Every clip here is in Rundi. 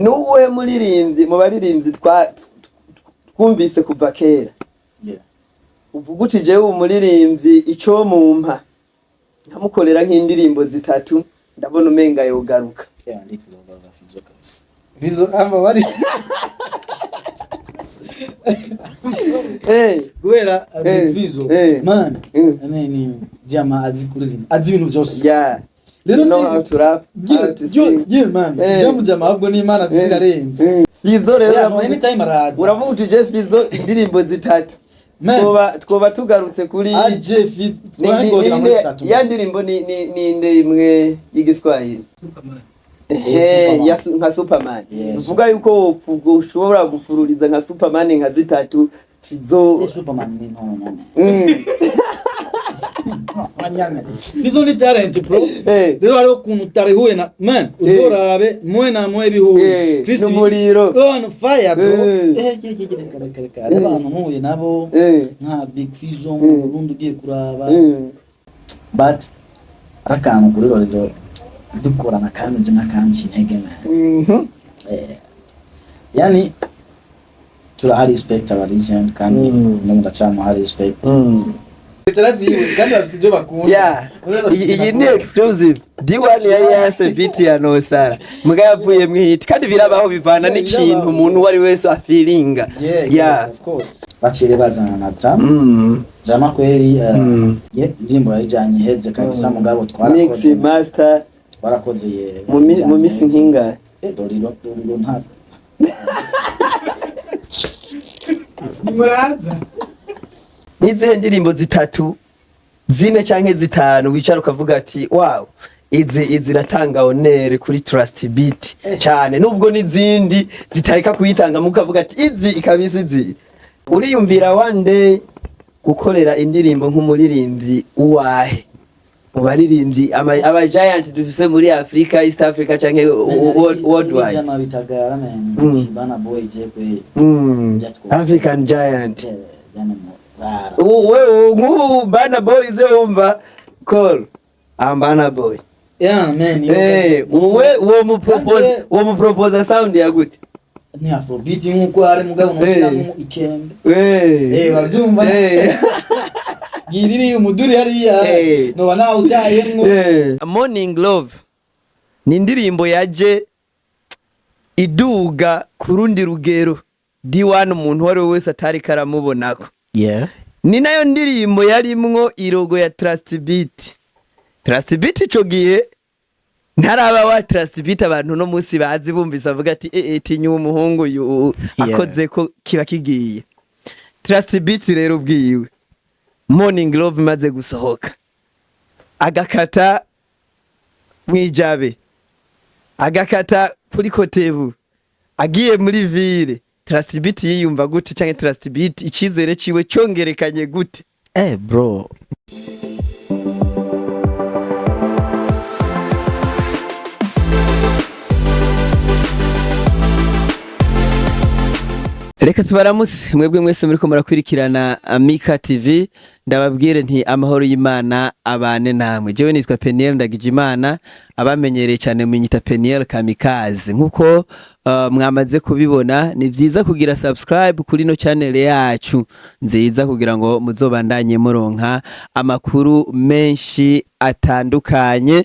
Nuwuhe muririmbyi mu baririmbyi twumvise kuva kera uvuga uti: "Jewe umuririmbyi ico mumpa nkamukorera nk'indirimbo zitatu, ndabona umenga yogaruka"? Yeah, ndifuza kugarura Fizo kabisa. Fizo amba bari kubera Fizo man, ni jama azi kuririmba, azi ibintu byose. Rero You know how to rap, how to sing. Yeah man, yo mujama ahubwo ni Imana afise irarenze. Fizo rero Yeah, no, anytime araza. Uravuga uti: "Je Fizo indirimbo zitatu." Man. Twoba tugarutse kuri Aje Fizo twanigogera muri zitatu. Ya ndirimbo ni nde imwe y'igiswahili? Ehe, Superman. ya nka Superman. Uvuga yuko ushobora gupfururiza nka Superman nka zitatu Fizo. Superman ni no. Wanyana. Fizo ni talent, bro. Rero hariho ukuntu utarihuye na man, uzorabe mwe na mwe bihuye. N'umuriro. On fire, bro. Eh, reka reka reka. Hari abantu mpuye nabo nka Big Fizo mu Burundi ugiye kuraba. But ari akantu kuri Rorero dukorana kameze nk'akanci intege, man. Yani turaha respect aba legend kandi no ndacamuha respect. Taraziwe kandi bafise ibyo bakunda. Yeah. Iyi ni exclusive. D1 yari yase beat ya Nosara. Muga yavuye mu hit kandi birabaho, bivana n'ikintu umuntu uwo ari wese afilinga. Yeah, of course. Bacire bazana na drama. Drama kweri, ye indirimbo yayijanye iheze kabisa, mugabo Mix twarakoze. master. Twarakoze ye. Mu misi nkingahe? Doriro Doriro nta Muraza. Nizihe ndirimbo zitatu, zine canke zitanu wicara ukavuga ati: "Wow, izi ziratanga honneur kuri Trust Beat cyane," nubwo n'izindi zitareka kuyitanga, mukavuga ati izi ikabisa izi? Uriyumvira one day gukorera indirimbo nk'umuririmbyi uwahe mu baririmbyi aba giant dufise muri Africa, East Africa canke worldwide? Jama bitagara man. Bana boy je kwe. African giant. Yeah, yani mu bara. Wewe nk'ubu Bana Boy ze wumva call am Bana Boy. Yeah man. Uwe uwo mu propose uwo mu propose sound ya gute? Ni afrobeat nkuko hari, mugabo nushyiramo ikembe. Urabyumva? Giriri umuduri hariya. Noba nawe utayemwo. Morning Love ni indirimbo yaje iduga ku rundi rugero D1 umuntu uwo ari we wese atari karamubonako. Ni nayo ndirimbo yarimwo i logo ya Trust Beat. Trust Beat ico gihe ntaraba wa Trust Beat abantu no munsi bazi, bumvise avuga ati: "Eh eh, tinya uwo muhungu uyu." Akoze ko kiba kigiye. Trust Beat rero ubwiwe Morning Love imaze gusohoka, agakata mwijabe, agakata kuri Kotebu, agiye muri ville, Trust Beat yiyumva gute? Canke Trust Beat icizere ciwe cyongerekanye gute? Bro. Reka tubaramutse mwebwe mwese muriko murakwirikirana Amika TV. Ndababwire nti amahoro y'Imana abane namwe. Jewe nitwa Peniel Ndagijimana, abamenyereye cyane munyita Peniel Kamikaze. Nkuko mwamaze kubibona, ni vyiza kugira subscribe kuri no channel yacu nziza kugira ngo muzobandanye muronka amakuru menshi atandukanye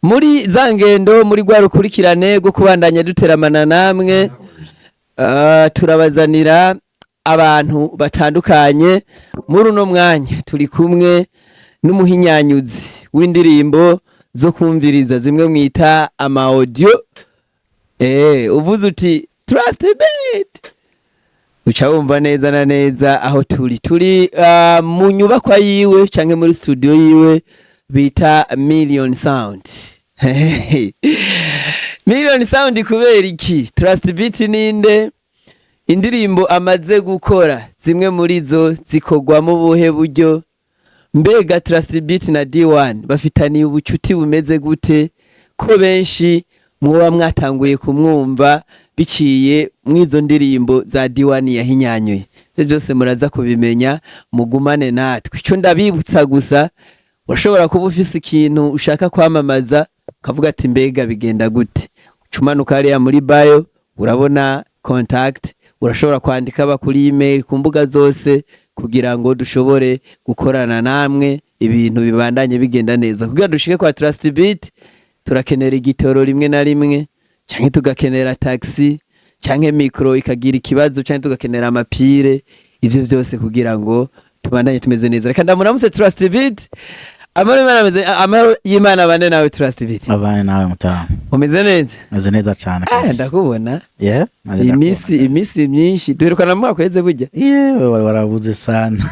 muri za ngendo, muri rwa rukurikirane rwo kubandanya duteramana namwe. Turabazanira abantu batandukanye. Muri uno mwanya turi kumwe n'umuhinyanyuzi w'indirimbo zo kumviriza, zimwe mwita ama audio. Uvuze uti Trust Beat, uca wumva neza na neza aho turi. Turi mu nyubakwa yiwe canke muri studio yiwe bita Million Sound. Million Sound kubera iki? Trust Beat ninde? Indirimbo amaze gukora zimwe muri zo zikorwamo ubuhe buryo? Mbega Trust Beat na D1 bafitaniye ubucuti bumeze gute, ko benshi muba mwatanguye kumwumva biciye mw'izo ndirimbo za D1 yahinyanyuye? Ibyo byose muraza kubimenya, mugumane natwe. Icyo ndabibutsa gusa, urashobora kuba ufise ikintu ushaka kwamamaza, ukavuga ati: "Mbega bigenda gute?" Cumanuka hariya muri bio, urabona contact, urashobora kwandika ba kuri email, ku mbuga zose, kugira ngo dushobore gukorana namwe, ibintu bibandanye bigenda neza. Kugira dushike kwa Trust Beat turakenera igitoro rimwe na rimwe, canke tugakenera taxi, canke micro ikagira ikibazo, canke tugakenera amapire, ivyo vyose kugira ngo tubandanye tumeze neza. Reka ndamuramutse Trust Beat. Amahoro y'Imana amahoro y'Imana bane nawe, Trust Beat. Abane nawe, mutamu. Umeze neza? Meze neza cyane Ah, kabisa. ndakubona. Yeah, naje. Iminsi ndakubona. Iminsi myinshi, duherukana mu mwaka uheze burya. Yewe, wari warabuze sana.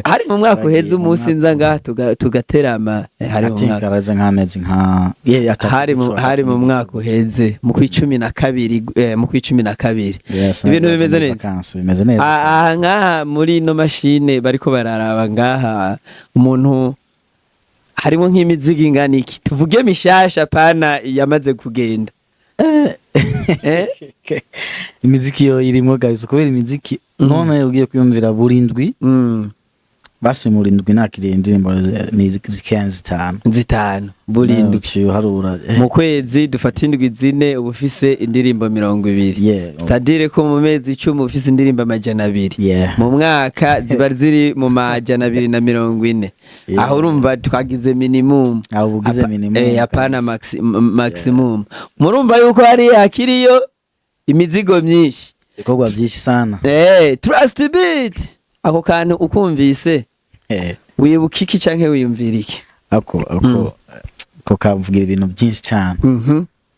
Hari mu mwaka uheze. Waragiye mu Umunsi mwaka. nza ngaha tugaterama, hari I mu think mwaka araze nk'amezi nka, yeah, 3 gushobora hari mu 3. mwaka uheze mu kw'12, mu kw'12. Yes, Ibintu naje bimeze muri neza? vacances, bimeze neza. Aha ngaha muri ino mashine bariko bararaba ngaha, umuntu harimo nk'imizigo ingana iki, tuvuge mishasha, pana yamaze kugenda? Imiziki yo irimo kabisa, kubera imiziki none ugiye kwiyumvira buri ndwi, basi muri ndwi nakiriye indirimbo ni zikeya, 5. 5 buri ndwi. Uciye uharura. Mu kwezi dufata indwi 4, uba ufise indirimbo 20. C'est-à-dire ko mu mezi 10 ufise indirimbo 200. Mu mwaka ziba ziri mu 240. Aho urumva twagize minimum. Aho ubugize minimum Apana kabisa. Maximum. Murumva yuko hari hakiriyo imizigo myinshi. Ibikorwa byinshi sana. Trust Beat, ako kantu ukumvise, wibuka iki canke wiyumvira iki? Ako kavugira ibintu byinshi cyane.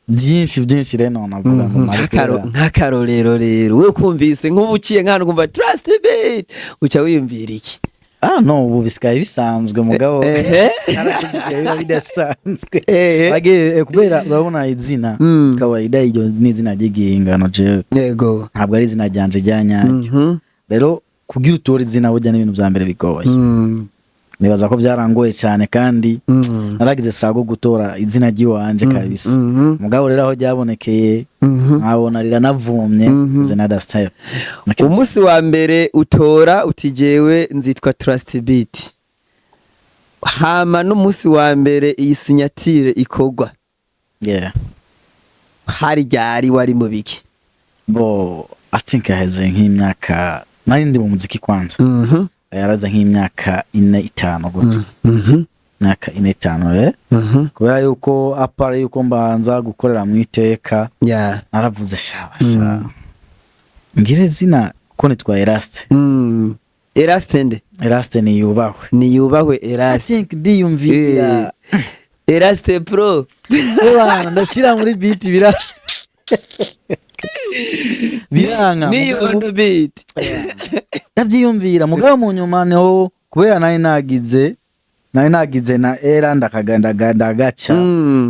Byinshi byinshi rero navuga ngo mare kubera- Nk'akarorero rero, we ukumvise nk'ubu uciye nk'ahantu ukumva Trust Beat, uca wiyumvira iki? Ah no, ubu bisigaye bisanzwe, mugabo bisigaye biba bidasanzwe. Bagiye, kubera urabona izina kawaida, iryo ni izina ry'igihingano jewe, ntabwo ari izina ryanje rya nyaryo. Rero kugira utore izina burya n'ibintu bya mbere bigoye. Nibaza ko byarangoye cyane kandi naragize sirago gutora izina ry'iwanje kabisa. Mugabo rero aho ryabonekeye nkabona riranavumye, izina da step. Umunsi wa mbere utora uti jewe nzitwa Trust Beat, hama n'umunsi wa mbere iyi signature ikorwa, hari ryari, wari mu biki? Bo, I think haheze nk'imyaka, nari ndi mu muziki kwanza, yaraze nk'imyaka 4, 5 gutyo. Imyaka 4, 5. Kubera yuko apara yuko mbanza gukorera mu iteka, naravuze shaba sha ngire zina ko nitwa Eraste. Eraste nde? Eraste ni yubahwe. Niyubahwe. I Eraste. think ndiyumvira. Eraste Pro. Ebana, ndashyira muri beat biranga. Ni on the beat. Ndavyiyumvira, mugabo mu nyuma niho kubera nari nagize na era ndakaganda ndagaca.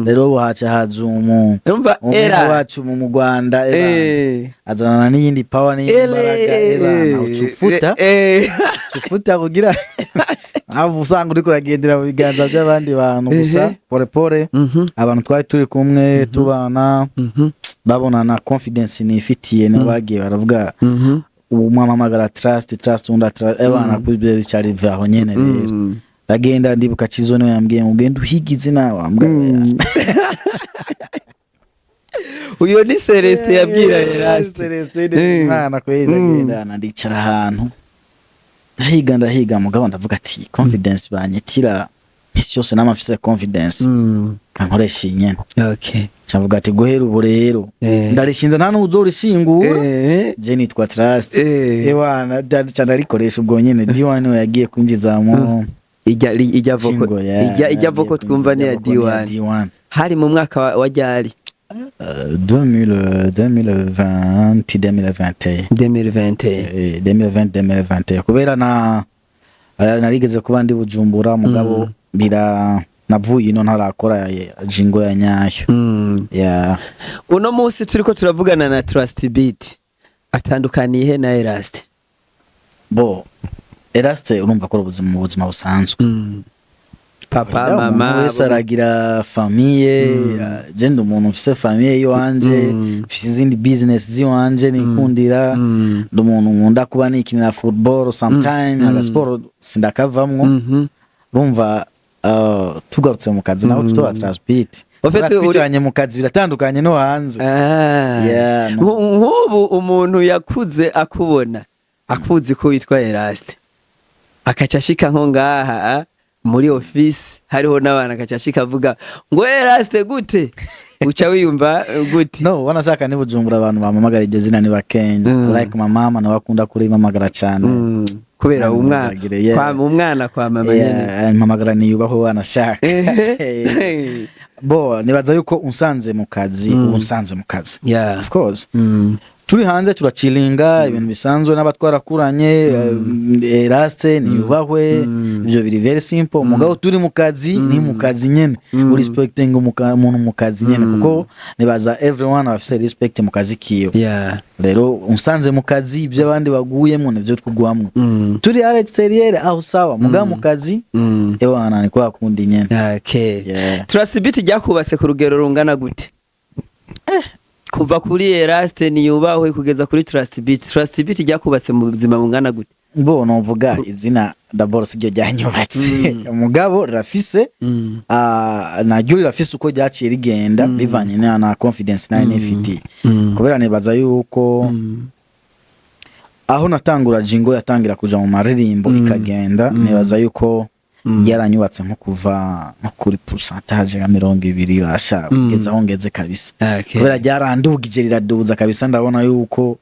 Rero ubu haca haza umu Umva umwe era wacu mu Rwanda, ebana, azanana n'iyindi power n'iyindi Ele. mbaraga, ebana, ucufuta ucufuta kugira aho usanga uriko uragendera mu biganza by'abandi bantu gusa. Pole pole, abantu twari turi kumwe tubana, babona na confidence nifitiye, nibo bagiye baravuga ubu mwamamagara Trust, Trust, undi Trust, ebana, kuri ibyo bicari aho nyene rero. Ndagenda, ndibuka Chizo niwe yambwiye ngo ugende uhiga izina, wambwa. Uyo ni Celestin yabwira Eraste. Celestin Imana kweli. Ndagenda ndicara ahantu, ndahiga ndahiga, mugabo ndavuga ati confidence banyitira misi yose nama mfise confidence, kankoresha iyi nyene. Cavuga ati guhera ubu rero ndarishinze, nta n'uzorishingura, je nitwa Trust. Ewana, ca ndarikoresha ubwo nyene. D1 niwe yagiye kwinjizamo Ijya vocal. shingo ya Ijya vocal twumva ni ya D1. D1. Hari mu mwaka wa ryari? 2000, 2020, 2021. 2021. 2020, 2021, kubera na narigeze kuba ndi Bujumbura, mugabo bira navuye ino ntarakora jingo ya nyayo. Yeah. Uno munsi turiko turavugana na Trust Beat, atandukaniye he na Eraste? Bo, Eraste urumva ko ari ubuzima mu buzima busanzwe. Papa, Umuntu mama, wese aragira famille. Je ndi umuntu mfise famille yiwanje, mfise izindi business ziwanje nikundira. Ndi umuntu nkunda kuba nikinira football sometime, agasiporo sindakavamwo. Urumva, tugarutse mu kazi naho tutora Trust Beat. Ufite Twicaranye mu kazi biratandukanye no hanze. Ah. Yeah, no. Nk'ubu umuntu yakuze akubona, akuzi ko witwa Eraste, akaca ashika nko ngaha muri office hariho n'abantu, akaca ashika avuga ngo "Eraste gute", uca wiyumva gute? No, wanashaka ni Bujumbura abantu bampamagara iryo zina ni bakenya. Like my mama nawe akunda kurimpamagara cane. Kubera Ntabwo umwana muzagire, yeah. kwa umwana kwa mama nyene. Yeah, mpamagara niyubahwe wanashaka. Bo nibaza yuko unsanze mu kazi, uba unsanze mu kazi. Of course. Turi hanze turacilinga ibintu bisanzwe n'abatwarakuranye, Eraste niyubahwe, ibyo biri very simple. Mugabo turi mu kazi ni mu kazi nyene, respecting umuntu mu kazi nyene, kuko nibaza everyone afise respect mu kazi kiwe. Rero unsanze mu kazi, ibyo abandi baguyemo nivyo twugwamwo. Turi à l'extérieur aho sawa, mugabo mu kazi, ewana, ni kwa kundi nyene. Okay. Yeah. Trust Beat ryakubatse ku rugero rungana gute? Kuva kuri Eraste niyubahwe kugeza kuri Trust Beat. Trust Beat ryakubatse mu buzima bungana gute? Bo novuga izina d'abord siryo ryanyubatse, mugabo rirafise naryo rirafise uko ryaciye rigenda bivanye na confidence nari nifitiye, kubera nibaza yuko aho natangura jingo yatangira kuja mu maririmbo ikagenda, nibaza yuko yaranyubatse nko kuva nko kuri pourcentage nka 20 basha kugeza aho ngeze kabisa, kubera ryarandugije, riraduza kabisa. Ndabona yuko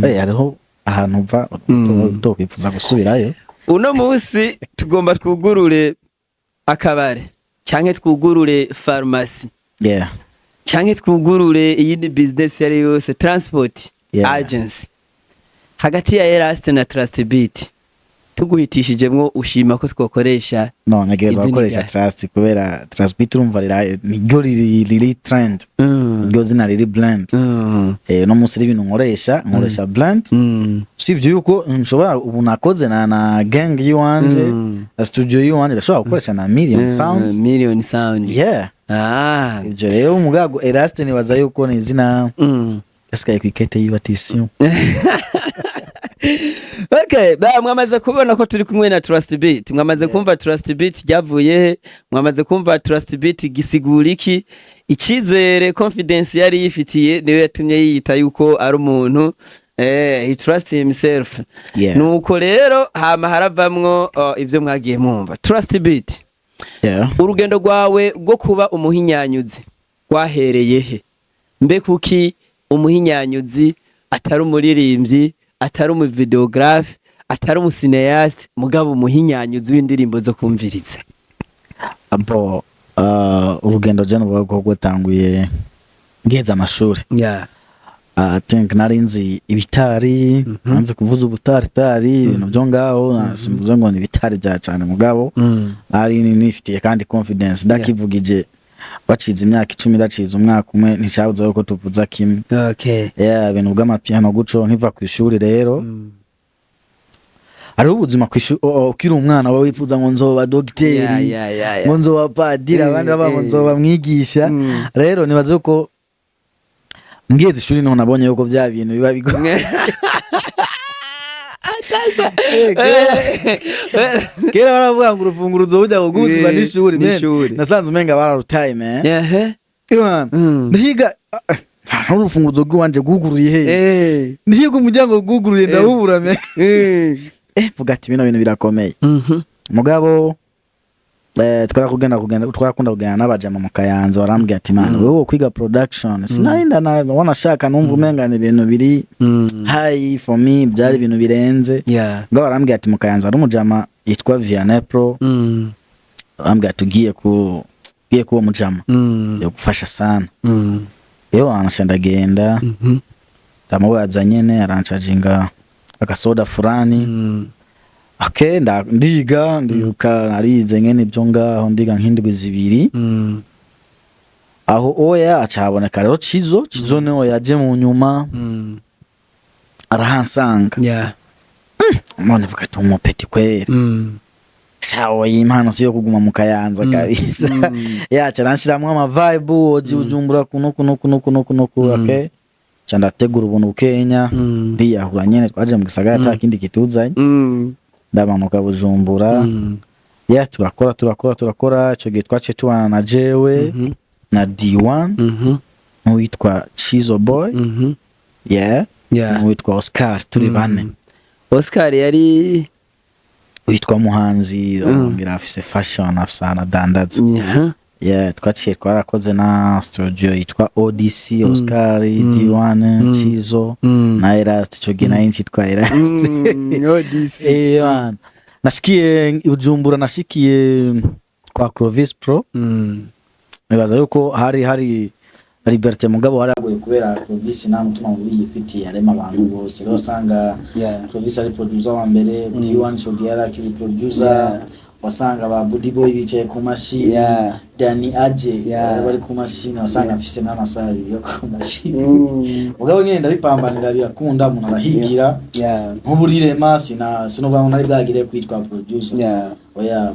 hariho ahantu uva utokwifuza gusubirayo. Uno munsi tugomba twugurure akabare canke twugurure farumasi canke twugurure iyindi business iyo ari yo yose, transport agency, hagati ya Eraste na Trust Beat tuguhitishijemwo, ushima ko twokoresha No, ntegereza izina gukoresha ryayo? Trust, kubera Trust Beat urumva niryo riri trend, niryo zina riri brand. No munsi ibintu nkoresha brand. Usibye yuko nshobora ubu nakoze na gang yiwanje, na studio yiwanje, ndashobora gukoresha na Million Sound. Million Sound. Yeah. Ah. Ibyo rero umugago Eraste nibaza yuko ni izina yasigaye ku ikete y'ibatisiyo. Okay, ba mwamaze kubona ko turi kumwe na Trust Beat. Mwamaze kumva Trust Beat ryavuye he? Mwamaze kumva Trust Beat gisigura iki? Icizere, confidence yari yifitiye niyo yatumye yiyita yuko ari umuntu he trust himself. Nuko rero hama haravamwo ivyo mwagiye mwumva. Trust Beat. Urugendo rwawe rwo kuba umuhinyanyuzi rwahereye he? Mbe kuki umuhinyanyuzi atari umuririmbyi, atari umuvidéographe, atari umucinéaste, mugabo umuhinyanyuzi w'indirimbo zo kumviriza? Abo urugendo je nuvuga ko rwatanguye ngeze amashuri. I think nari nzi ibitari, nzi kuvuza ubutaritari, ibintu byo ngaho. Simvuze ngo ni ibitari bya cyane, mugabo nari nifitiye kandi confidence ndakivugije. Bacize imyaka 10, ndacize umwaka umwe, nticyabuze ko tuvuza kimwe. Yeah, ibintu bw'amapiano guco nkiva ku ishuri. Rero hariho ubuzima ku ishuri ukiri umwana wawe wifuza ngo nzoba dogiteri, ngo nzoba padiri, abandi baba ngo nzoba mwigisha. Rero nibaze ko ngeze ishuri niho nabonye yuko bya bintu biba bigoye. Kera baravuga ngo urufunguruzo bujya kuguziba n'ishuri, man. N'ishuri. Nasanze umenga bararutaye, man. Iwana, ndiga urufunguruzo rw'iwanje rwuguruye he? Ndiga umuryango rwuguruye, ndawubura, man. Vuga ati bino bintu birakomeye. Mugabo twarakugenda kugenda, twarakunda kugenda n'abajama mu Kayanza. Barambwira ati: "Man, wewe kwiga production." Sinarinda na wanashaka numva umenga ni ibintu biri high for me, byari ibintu birenze. Mugabo barambwira ati mu Kayanza hari umujama yitwa Vianney Pro. Barambwira ati ugiye kuwo mujama yogufasha sana. Iyo wanasha ndagenda, ndamubaza nyene, arancajinga agasoda fulani. Okay, ndiga, ndibuka narize nyene ibyo ngaho, ndiga nk'indwi 2. Aho oya acaboneka rero Cizo. Cizo niwe yaje mu nyuma, arahansanga. None vuga ati umupeti kweri, shawo impano siyo kuguma mu Kayanza kabisa. Yaca aranshiramwo ama vibe oji Bujumbura kuno kuno kuno kuno kuno kuno. Okay, ca ndategura ubuntu bukenya, ndiyahura nyene. Twaje mu gisagara ata kindi kituzanye. Ndamanuka Bujumbura. Ya, turakora, turakora, turakora. Ico gihe twaciye tubana na jewe. Na D1, n'uwitwa Chizo Boy, yeah, n'uwitwa Oscar, turi bane. Oscar yari? Witwa Muhanzi, ngira afise fashion, afise ahantu adandaza. Yeah, twaciye twarakoze na studio yitwa ODC, Oscar, D1, Chizo na Erast. Ico gihe nari ncitwa Erast. ODC. Eh, man. Nashikiye i Bujumbura, nashikiye kwa Clovis Pro. Nibaza yuko hari Liberté, mugabo hari agoye kubera Clovis nta mutima mubi yifitiye, arema abantu bose. Rero usanga Clovis ari producer wa mbere, D1 ico gihe yari akiri producer, wasanga ba Buddy Boy bicaye ku mashini, Dani Aje bari ku mashini, wasanga afise n'amasaha 2 yo ku mashini. Mugabo nyene ndabipambanira, birakunda, umuntu arahigira. Nk'uburirema sinovuga ngo nari bwagire kwitwa producer, oya,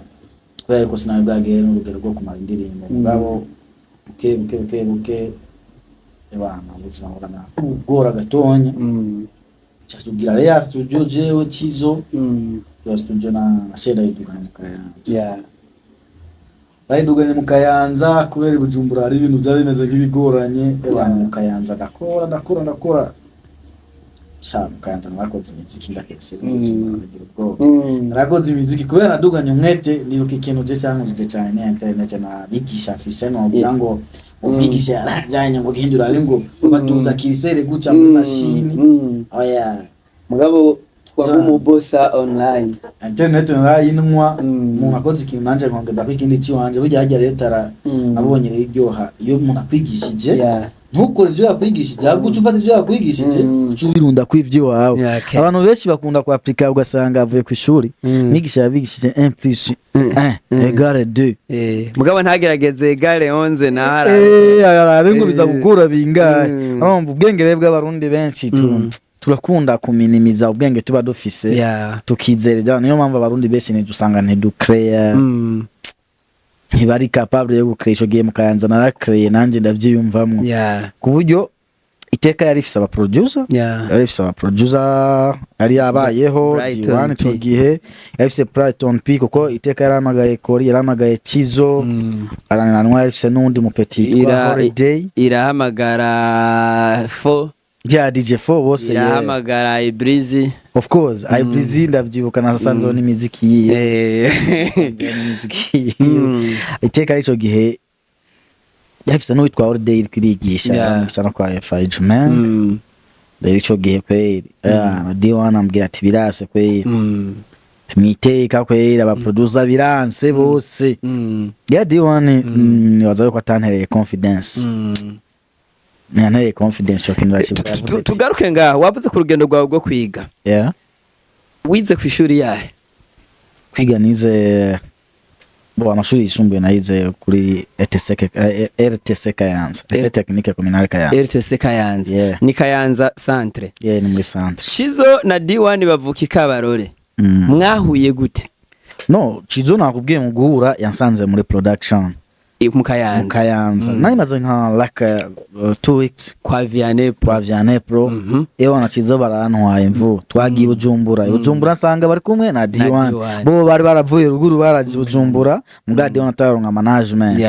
kubera ko sinari bwagere n'urugero rwo kumara indirimbo. Mugabo buke buke buke buke, ebana, ubuzima burana bwora gatonya. Ca tugira rero ya studio, jewe, Chizo, ya studio na Sheda yidugana mu Kayanza. Bayiduganye mu Kayanza kubera i Bujumbura hari ibintu byari bimeze nk'ibigoranye. Ebana, mu Kayanza ndakora, ndakora, ndakora ca mu Kayanza narakoze imiziki, ndakese nkagira ubwoba. Narakoze imiziki kubera naduganye umwete. Ndibuka ikintu je cyankujije cyane ni internet nabigisha mfise, novuga ngo umwigisha yarajyanye ngo gihindura ari ngo batuza kirisere guca muri mashini, oya. Mugabo wagumubosa online. Internet narayinwa. Umuntu akoze ikintu nanje nkongeza ko ikindi ciwanje. Burya harya leta nabonye rero iryoha iyo umuntu akwigishije, ntukore ibyo yakwigishije, ahubwo uca ufata ibyo yakwigishije, uca ubirunda ku iby'iwawe. Abantu benshi bakunda kuaplika, ugasanga avuye ku ishuri, mwigisha yabigishije 1 plus 1 égale 2. Mugabo ntagerageze égale 11 nahara. Arabe ngo biza gukura bingahe. Urumva ubwenge rero bw'Abarundi benshi turakunda kuminimiza ubwenge tuba dufise, tukizera ibyo. Niyo mpamvu Abarundi benshi ntidusanga ntiducreya, ntibari capable yo gucreya. Ico gihe mu Kayanza naracreye, nanjye ndavyiyumvamwo, ku buryo Iteka yari ifise aba producer, yari ifise aba producer, yari yabayeho. Brighton D1 ico P. gihe yari ifise Brighton P, kuko Iteka yarahamagaye Kori, yarahamagaye Chizo, arananwa, yari ifise n'undi mupeti yitwa Holiday. Irahamagara fo. Bya DJ 4 bose, yeah. Irahamagara Ibrizi. Of course, Ibrizi ndavyibuka, nasanzeho n'imiziki yiwe. N'imiziki yiwe. Iteka ico gihe yafise n'uwitwa Holiday iriko irigisha, yaramwigisha no kwa FIG man. Rero ico gihe kweri, D1 ambwira ati birase kweri, tumwiteka kweri, aba producer biranse bose. Ya D1, nibaza yuko atantereye confidence, ntiyantereye confidence ico kintu urakibuka. Yavuze ati- Tugaruke ngaho wavuze ku rugendo rwawe rwo kwiga. Yeah. Wize ku ishuri yahe? Kwiga nize bo amashuri yisumbuye nayize kuri ETC, RTC Kayanza, Lycée Technique Communale Kayanza. RTC Kayanza? Yeah. Ni Kayanza centre? Yeah, ni muri centre. Chizo na D1 bavuka ikabarore. Mwahuye gute? No, Chizo nakubwiye, mu guhura yansanze muri production. Mu Mu Kayanza? Kayanza. Nari maze nka like 2 weeks kwa Vianney Pro. Kwa Vianney Pro. Ewa na Chizo barantwaye mvu, twagiye Bujumbura. I Bujumbura nsanga bari kumwe na D1. D1. Bo bari baravuye ruguru, baraje Bujumbura, muga D1 atararonka management.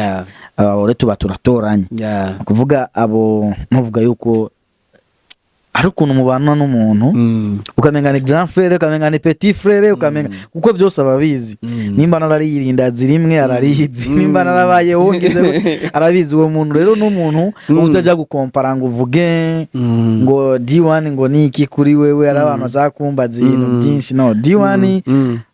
Abo rero tuba turatoranye. Kuvuga abo ntuvuga yuko ari ukuntu mubana n'umuntu, ukamenga ni grand frère, ukamenga ni petit frère, ukamenga kuko byose ababizi. Nimba nararirindazi rimwe ararizi, nimba narabayeho ngize arabizi. Uwo muntu rero n'umuntu uba utajya gukompara ngo uvuge ngo D1 ngo ni iki kuri wewe. Hari abantu bashaka kumbaza ibintu byinshi. No, D1,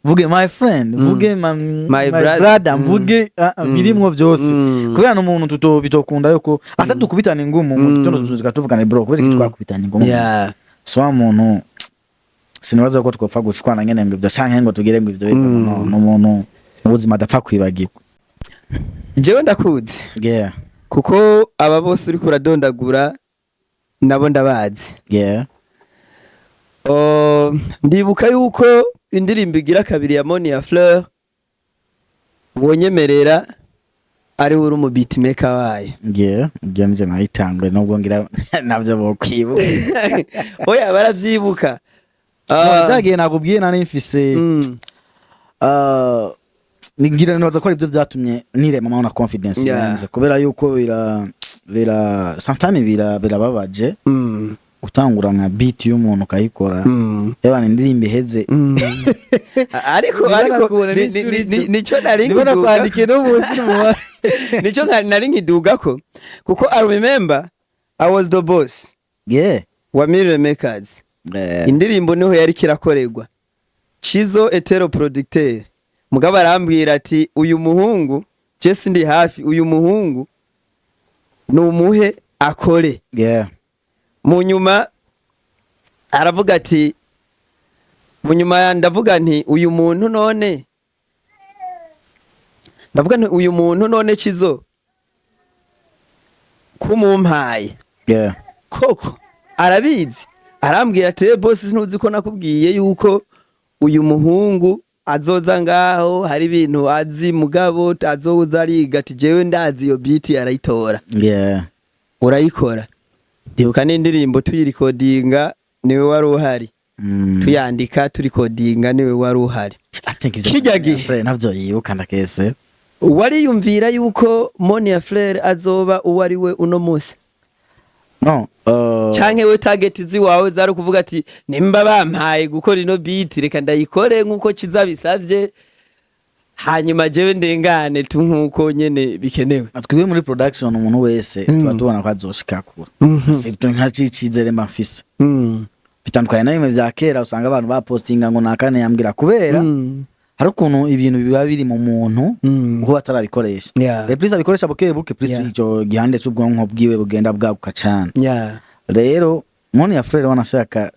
mvuge my friend, mvuge my brother. brother, mvuge birimwo byose, kubera n'umuntu tuto bitokunda yuko atadukubitana ingumu mu gitondo tuzuka tuvugana: "Bro, kubera iki twakubitana ingumu?" Si wa muntu, sinibaza ko twopfa gushwana nyene ngo ibyo canke ngo tugire ngo ibyo. No, n'umuntu mu buzima adapfa kwibagirwa. Jewe ndakuzi, kuko aba bose uriko uradondagura nabo ndabazi. Oh, ndibuka yuko indirimbo igira kabiri ya Monia Fleur wonyemerera ari we uri umu beatmaker wayo. Yeah, ibyo nivyo nayitanguye, nubwo ngira navyo bokwibuka. Oya, baravyibuka. No, cyagihe nakubwiye nari mfise Ngira nibaza ko aribyo byatumye nirema na confidence irenze, kubera yuko bira sometimes birababaje gutangura nka beat y'umuntu ukayikora, ebana indirimbo iheze. Ariko Niba ariko nakubona nico nari niba nkiduga nakwandikiye n'umunsi nico nari nkidugako, kuko I remember I was the boss wa Mirror Makers. Indirimbo niho yari kirakorerwa, Chizo Etero producteur, mugabo arambwira ati: "Uyu muhungu je ndi hafi, uyu muhungu numuhe akore." Mu nyuma aravuga ati, mu nyuma ndavuga nti uyu muntu none, ndavuga nti uyu muntu none Chizo kumumpaye koko arabizi? Arambwira ati: "Boss, ntuzi ko nakubwiye yuko uyu muhungu azoza ngaho hari ibintu azi, mugabo azoza ariga?" Ati: "Jewe ndazi iyo beat arayitora." Urayikora. Ndibuka n'indirimbo tuyirikodinga niwe wari uhari. Tuyandika, turikodinga, niwe wari uhari. I think ivyo Kirya gihe. Frere navyo yibuka ndakese. Wariyumvira yuko Monia Fleur azoba uwo ari we uno munsi? No, Canke we target ziwawe zari ukuvuga ati: "Nimba bampaye gukora ino beat, reka ndayikore nkuko kiza bisavye, hanyuma jewe ndengane tu nkuko nyene bikenewe"? Twebwe muri production, umuntu wese tuba tubona ko azoshika kure, surtout nka cicizere mba mfise. Bitandukanye na bimwe vya kera usanga abantu bapostinga ngo nakane yambwira, kubera hari ukuntu ibintu biba biri mu muntu uko batarabikoresha. Plus abikoresha buke buke, plus ico gihande c'ubwonko bwiwe bugenda bwaguka cane. Rero Monia Frere wanashaka,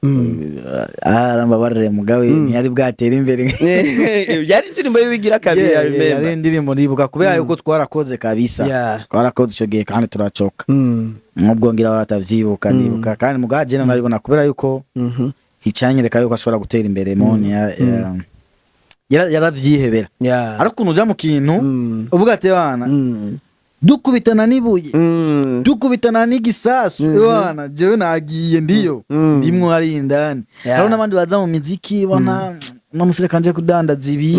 arambabarire, mugawe ntiyari bwatera imbere. Yari indirimbo y'ibigira kabiri. Yeah, I remember. yari indirimbo ndibuka kubera yuko twarakoze kabisa. Twarakoze ico gihe kandi turacoka, nubwo ngira batavyibuka. Ndibuka kandi mugaje jena nabibona kubera yuko icanyereka yuko ashobora gutera imbere, Monia yaravyihebera. Ariko ukuntu uja mu kintu uvuga ati: "Bana, dukubitana n'ibuye, dukubitana n'igisasu, bana, jewe nagiye ndiyo, ndimwo hari indani." Hariho n'abandi baza mu miziki bona no musore kanje kudandaza ibi,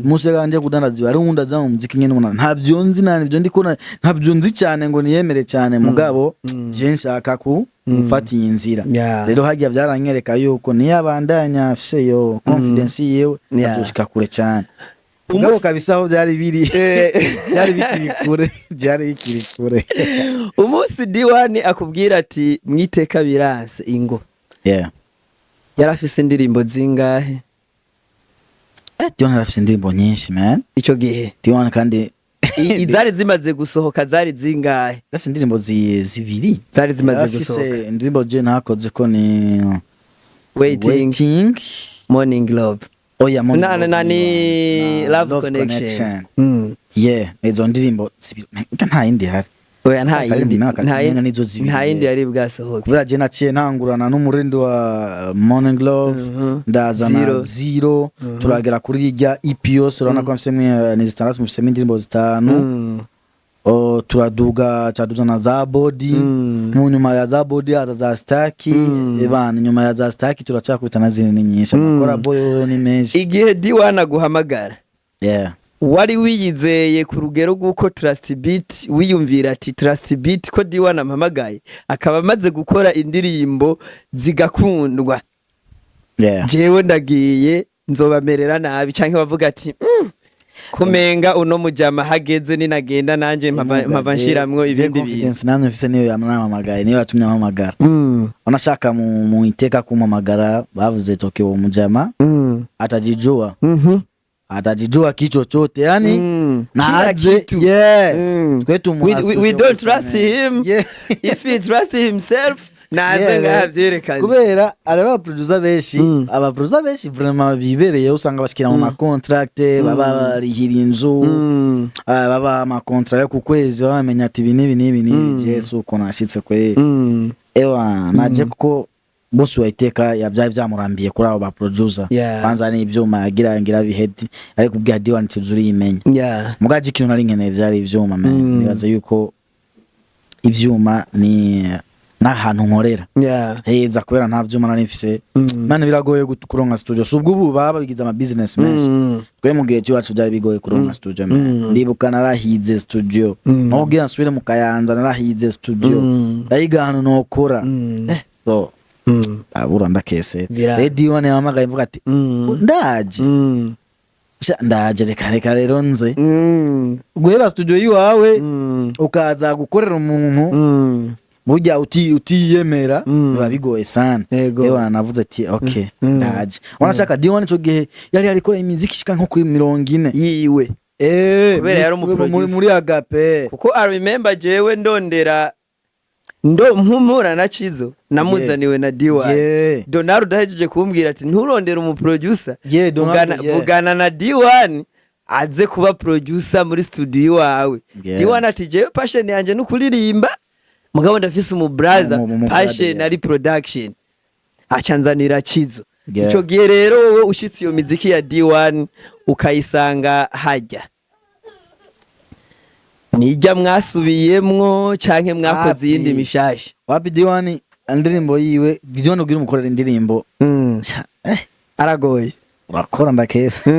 umusore kanje kudandaza ibi. Hari uwundi aza mu muziki nyene ubona ntabyo nzi, ntabyo ndi kubona, ntabyo nzi cyane ngo niyemere cyane, mugabo je nshaka ku gufata iyi nzira. Rero harya vyaranyereka yuko niyabandanya afise iyo confidence yiwe, azoshika kure cyane. Mugabo kabisa aho byari biri, byari bikiri kure, byari bikiri kure. Umunsi D1 akubwira ati: "Mwiteka biranse ingo", yari afise indirimbo zingahe? D1 arafise indirimbo nyinshi, man. Ico gihe? D1 kandi Izari zimaze gusohoka zari zingahe? Arafise indirimbo zibiri. Zari zimaze Yarafise gusohoka. indirimbo je ntakoze ko ni Waiting, Waiting. Morning Love. Oya, Morning Na Love na ni na Love Connection. Yeah, izo ndirimbo zibiri. Nta nta yindi ihari. Oya, nta Karirimbo yindi. naka- Nta yindi nizo zibiri. Nta yindi yari bwasohoke. Kubera je naciye ntangurana n'umurindi wa Morning Love, ndazana Zero. Zero, turagera kuri irya EP yose. Urabona ko mfisemo ni zitandatu, mfisemo indirimbo zitanu. Oh, turaduga caduzana za Body. Mu nyuma ya za Body haza za Staki. Ebana, nyuma ya za Staki turacakubita na zindi, ni nyinshi. Amakora boyo ni menshi. Igihe D1 aguhamagara, wari wiyizeye ku rugero rw'uko Trust Beat, wiyumvira ati: "Trust Beat ko D1 ampamagaye akaba amaze gukora indirimbo zigakundwa, jewe ndagiye nzobamerera nabi", canke bavuga ati: kumenga uno mujama hageze ninagenda nanje mpava nshiramwo ibindi bintu"? Confidence namwe mfise niyo yamamagaye, niyo yatumye ampamagara. Wanashaka mu iteka kumpamagara, bavuze toke uwo mujama atajijua, atajijua kichochote yani. Na Kila aje kitu. Yeah. Twe tumuha We studio don't gusa, trust man. him. If he trusts himself, naze ngaha vyerekane. Kubera araba abaproducer benshi, abaproducer benshi vraiment bibereye, usanga bashikira mu ma contract, baba barihira inzu, baba ama contrat yo ku kwezi, baba bamenya ati ibi n'ibi n'ibi n'ibi. Jesu uko nashitse kwe, ewa naje kuko boss wa iteka yabyari byamurambiye kuri abo ba producer. Kwanza n'ibyuma yagira ngira bihedi, ariko kubwira D1 tuzuriyimenya. Mugaje ikintu nari nkeneye vyari ivyuma, man. Nibaza yuko ivyuma ni N'ahantu nkorera heza, kubera nta vyuma nari mfise. Man, biragoye kuronka studio. Si ubwo ubu baba babigize ama business menshi. Twe mu gihe cy'iwacu byari bigoye kuronka studio, man. Ndibuka narahize studio. Nubwo nsubire mu Kayanza, narahize studio. Ndayiga ahantu nokora. So abura ndakese. Radio One yahamagaye mvuga ati ndaje. Sha, ndaje, reka reka rero nze guheba studio yiwawe ukaza gukorera umuntu. Burya utiyemera biba bigoye sana. Ewa, navuze ati okay, ndaje. Wanashaka D1 ico gihe yari yarikora imiziki ishika nko kuri 40 yiwe. Kubera yari umuproducer. Muri Agape. Kuko I remember jewe ndondera ndo mpumura na Chizo namuzaniwe na D1. Donald ahejeje kumbwira ati nturondere umuproducer, Donald, vugana, vugana na D1 aze kuba producer muri studio iwawe. D1 ati jewe passion yanje nukuririmba, mugabo ndafise umubraza passion ari production, acanzanira Chizo. Ico gihe rero wowe ushitse iyo miziki ya D1 ukayisanga hajya, nijya mwasubiyemwo canke mwakoze iyindi Wapi. mishasha? Wapi, D1 indirimbo yiwe, D1 ugira umukorera indirimbo. Sha, Aragoye. Urakora ndakesa.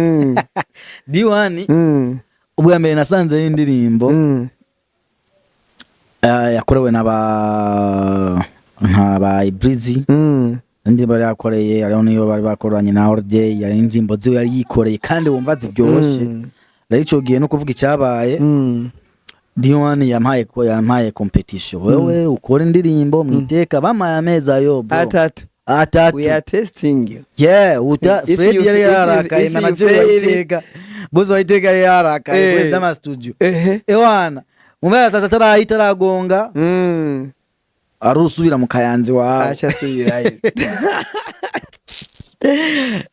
D1 ubwa mbere nasanzeyo indirimbo yakorewe n'aba nka ba Ibreezy. Indirimbo yari yakoreye, hariho niyo bari bakoranye na Orday, yari indirimbo ziwe yari yikoreye kandi wumva ziryoshe. Rero ico gihe no kuvuga icyabaye, D1 yampaye ko yampaye competition: wewe ukora indirimbo mwiteka. Bamaye amezi ayo, bro. 3. 3. We are testing you. Yeah, uta If Fred yari yararakaye, if you manager fail- wa Iteka, boss wa Iteka yari yararakaye kubera ivy'ama studio. Ewana, mu mezi 3 atarahita aragonga, arusubira mu Kayanzi wawe. Aca asubirayo.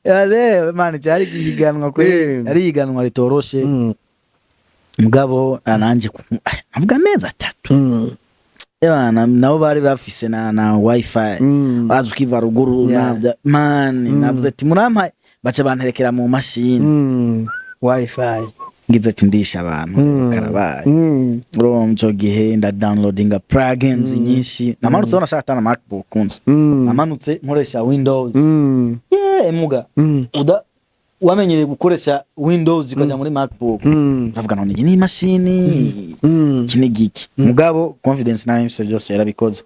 Yale, man, cyari ihiganwa kwe. Ari ihiganwa ritoroshe. Mugabo nanje avuga amezi 3. Ewana, nabo bari bafise na wifi. Baraza ukiva ruguru. Man, navuze ati murampaye, baca banterekera mu mashini. Wifi. Ngize ati ndisha abantu. Karabaye. Urumva ico gihe nda downloadinga plugins nyinshi. Namanutse aho nashaka atana MacBook nzi. Namanutse nkoresha Windows. Yeah, muga uda wamenyereye gukoresha Windows ukaja muri MacBook, uravuga none iyi ni imashini, iki ni giki? Mugabo confidence nari mfise byose yarabikoze.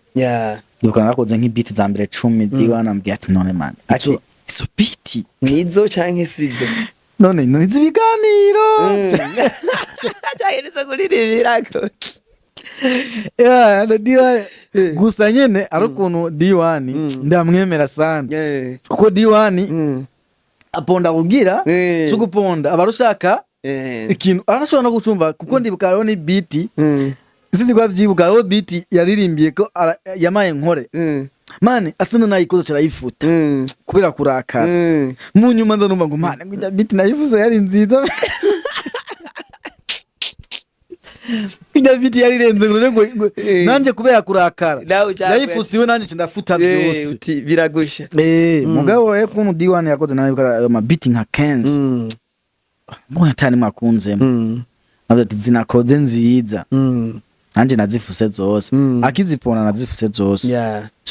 Ndibuka narakoze nk'ibiti za mbere 10, D1 ambwiye ati none man, Ati- izo beat Nizo canke sizo? None nizi ibiganiro. Canke nizo kuririmbirako? Yeah, na D1 gusa nyene ari ukuntu D1 ndamwemera sana, kuko D1 aponda kugira si uguponda, aba arushaka ikintu arashobora no gucumva, kuko ndibuka hariho ni beat, sinzi ko avyibuka, hariho beat yaririmbiye ko yamaye nkore. Man, asa nayikoze carayifuta kubera kurakara. Mu nyuma nza numva ngo man, ngo ijya beat nayivuze yari nziza, ijya beat yarirenze, ngo nanje kubera kurakara Nawe ucakwe. yayifusiwe, nanje ndafuta byose. Uti biragusha. Mugabo rero kuntu D1 yakoze nawe ama beat nka 15 mbona atari mwakunzemo. Navuze ati zinakoze nziza, nanje nazifuse zose. Akizipona nazifuse zose.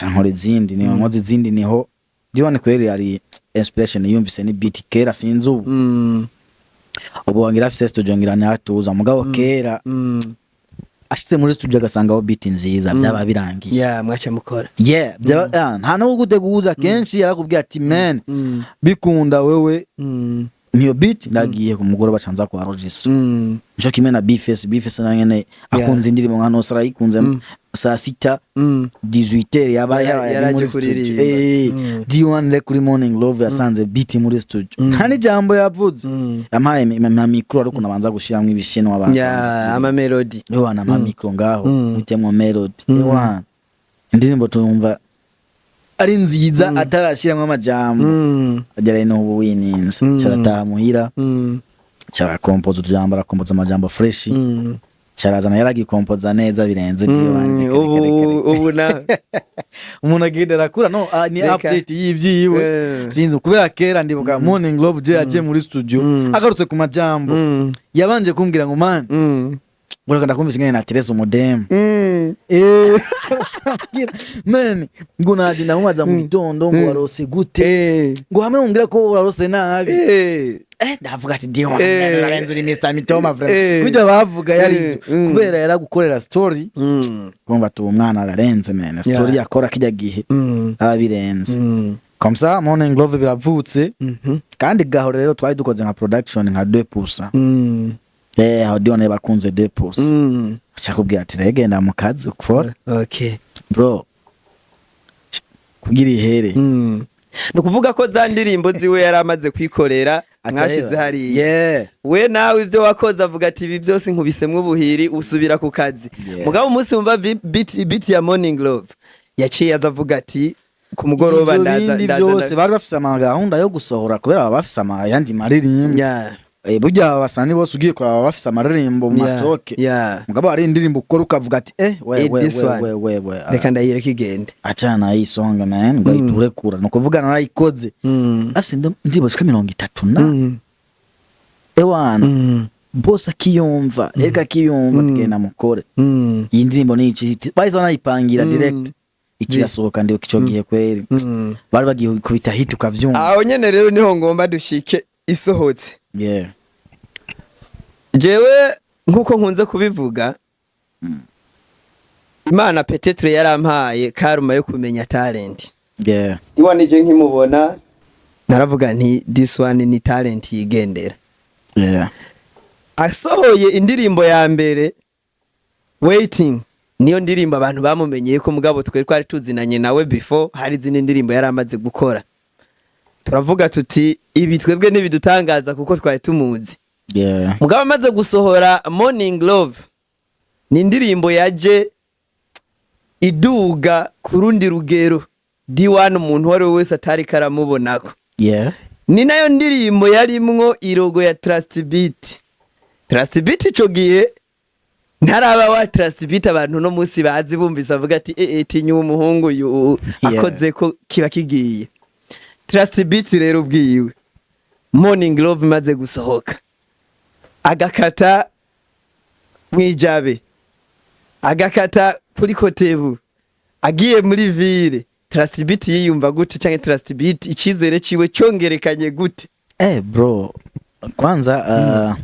Ca nkora izindi, niho nkoze izindi, niho D1 kweri yari inspiration yumvise ni beat kera, sinzi ubu. Ubu wangira afise studio ngira ntihatuza, mugabo kera ashitse muri studio agasangaho beat nziza, byaba birangiye. Yeah, mwaca mukora. Yeah, byaba nta no guteguza kenshi, yarakubwiye ati man, bikunda wewe niyo beat, ndagiye ku mugoroba canza kwa register. Nico kimwe na Bface. Bface na nyene akunze indirimbo nka Nosra, ayikunze saa sita, 18h yaba yabaye ari Yaraje muri studio. kuririmba. D1 le kuri Morning Love yasanze beat muri studio, nta n'ijambo yavuze. Yampaye ma micro, ariko nabanza gushiramwo ibishinwa abantu. Yeah, ama melody. Ewana, ama micro ngaho, mutemwo melody. Ewana, indirimbo tumva ari nziza atarashiramwo amajambo. Agera no ubu wininze. Carataha muhira, carakompoza utujambo, arakompoza amajambo fresh. Carazana, yaragikompoza neza birenze D1. Ubu ubu na Umuntu agenda arakura, no ni Reka. update y'ivyiwe. Sinzi kubera kera ndibuka Morning Love je yagiye muri studio, agarutse ku majambo, yabanje kumbwira ngo man, Ngo reka ndakumvise ingene naterese umudemu. Man, ngo naje ndamubaza mu gitondo ngo warose gute, ngo hamwe umbwira ko warose nabi. Ndavuga ati D1 urarenze, uri Mr Mitoma vraiment. Kurya bavuga yari kubera yaragukorera story, kumva ati uwo mwana ararenze, man, story yakora kijya gihe aba birenze. Comme ça Morning Love biravutse. Kandi gaho rero twari dukoze nka production nka 2%. Aho D1 bakunze 2%. Akakubwira ati rero genda mu kazi ukora. Bro, kugira ihere. Ni ukuvuga ko za ndirimbo ziwe yari amaze kwikorera mwashize hariya. We nawe ibyo wakoze avuga ati ibi byose nkubisemwo ubuhiri, usubira ku kazi. Mugabo umunsi wumva beat ya Morning Love, yaciye aza avuga ati ku mugoroba Ivyo ndaza bindi ndaza byose bari bafise amagahunda yo gusohora, kubera baba bafise ayandi maririmbo. Burya abasani bose ugiye kuraba baba bafise amaririmbo mu ma stock. Mugabo hari indirimbo ukora ukavuga ati we we this we one. we we we Reka ndayireka igende. Achana iyi song, man, ngo ayiturekura, ni ukuvuga narayikoze afise indirimbo zishika 30 na ewana bose akiyumva, ega akiyumva, tugenda mukore iyi ndirimbo ni iki, bahise banayipangira direct, ikirasohoka. Ndibuka ico gihe kweri bari bagiye kubita hit ukavyumva. Aho nyene rero niho ngomba dushike isohotse. Jewe nkuko nkunze kubivuga, Imana peut-être yarampaye karuma yo kumenya talent. D1 je nkimubona naravuga nti this one ni talent yigendera. Asohoye indirimbo ya mbere Waiting, niyo ndirimbo abantu bamumenyeye ko, mugabo twe twari tuzinanye nawe before, hari izindi ndirimbo yari amaze gukora. Turavuga tuti ibi twebwe ntibidutangaza kuko twari tumuzi. Mugabo amaze gusohora Morning Love, ni indirimbo yaje iduga ku rundi rugero D1 umuntu uwo ari we wese atari karamubonako. Ni nayo ndirimbo yarimwo ilogo ya Trust Beat. Trust Beat ico gihe ntaraba wa Trust Beat abantu no munsi bazi, bumvise avuga ati tinya uwo muhungu uyu akoze ko kiba kigiye. Trust Beat rero ubwiwe Morning Love imaze gusohoka, agakata mwijabe, agakata kuri Kotebu, agiye muri ville, Trust Beat yiyumva gute, canke Trust Beat icizere ciwe cyongerekanye gute? Bro, kwanza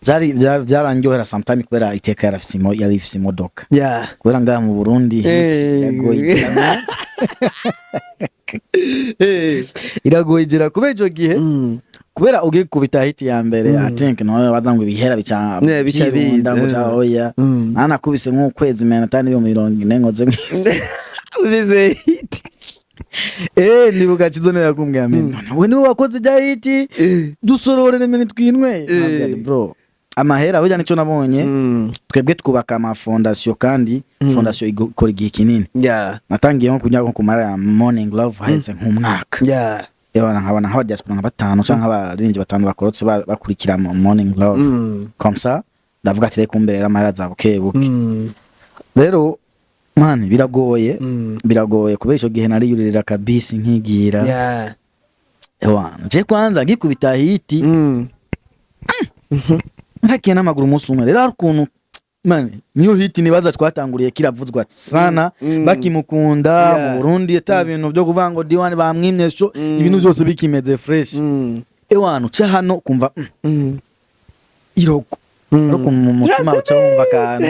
byari byarandyohera sometime kubera iteka yarafise yari ifise imodoka. Kubera ngaha mu Burundi hit iragoye cyane. Iragoye igera kubera ico gihe, kubera ugiye kubita hit ya mbere, I think nawe baza ngo ibihera bica Yeah, bica byirunda ngo biza, ca oya. Nanakubise nk'ukwezi mena atani 40,000 nkoze mwisi. Ubize hit. Nibuka Chizo niwe yakumbwira, men, we niwe wakoze ijya hit, dusororere mene twinwe. Nabwira nti, bro, amahera burya nico nabonye. Twebwe twubaka amafondasiyo, kandi fondasiyo ikora igihe kinini. Natangiye nko kunywa nko ku mara ya Morning Love haheze nk'umwaka. Ewana nkabona nk'aba diaspora nka batanu canke nk'abaririmbyi batanu bakorotse bakurikira mu Morning Love. Comme ça ndavuga ati reka umbere rero amahera aza buke buke. Rero man, biragoye. Biragoye kubera ico gihe nariyuririra kabisi nkigira. Ewana je kwanza ngikubita hit ntakiye n'amaguru umunsi umwe. Rero hari ukuntu, man, niyo hit nibaza twatanguriye kiravuzwa sana, bakimukunda mu Burundi, ata bintu byo kuvuga ngo D1 bamwimye show, ibintu byose bikimeze fresh. Ewana uca hano kumva irogo. Ariko mu mutima uca wumva akantu,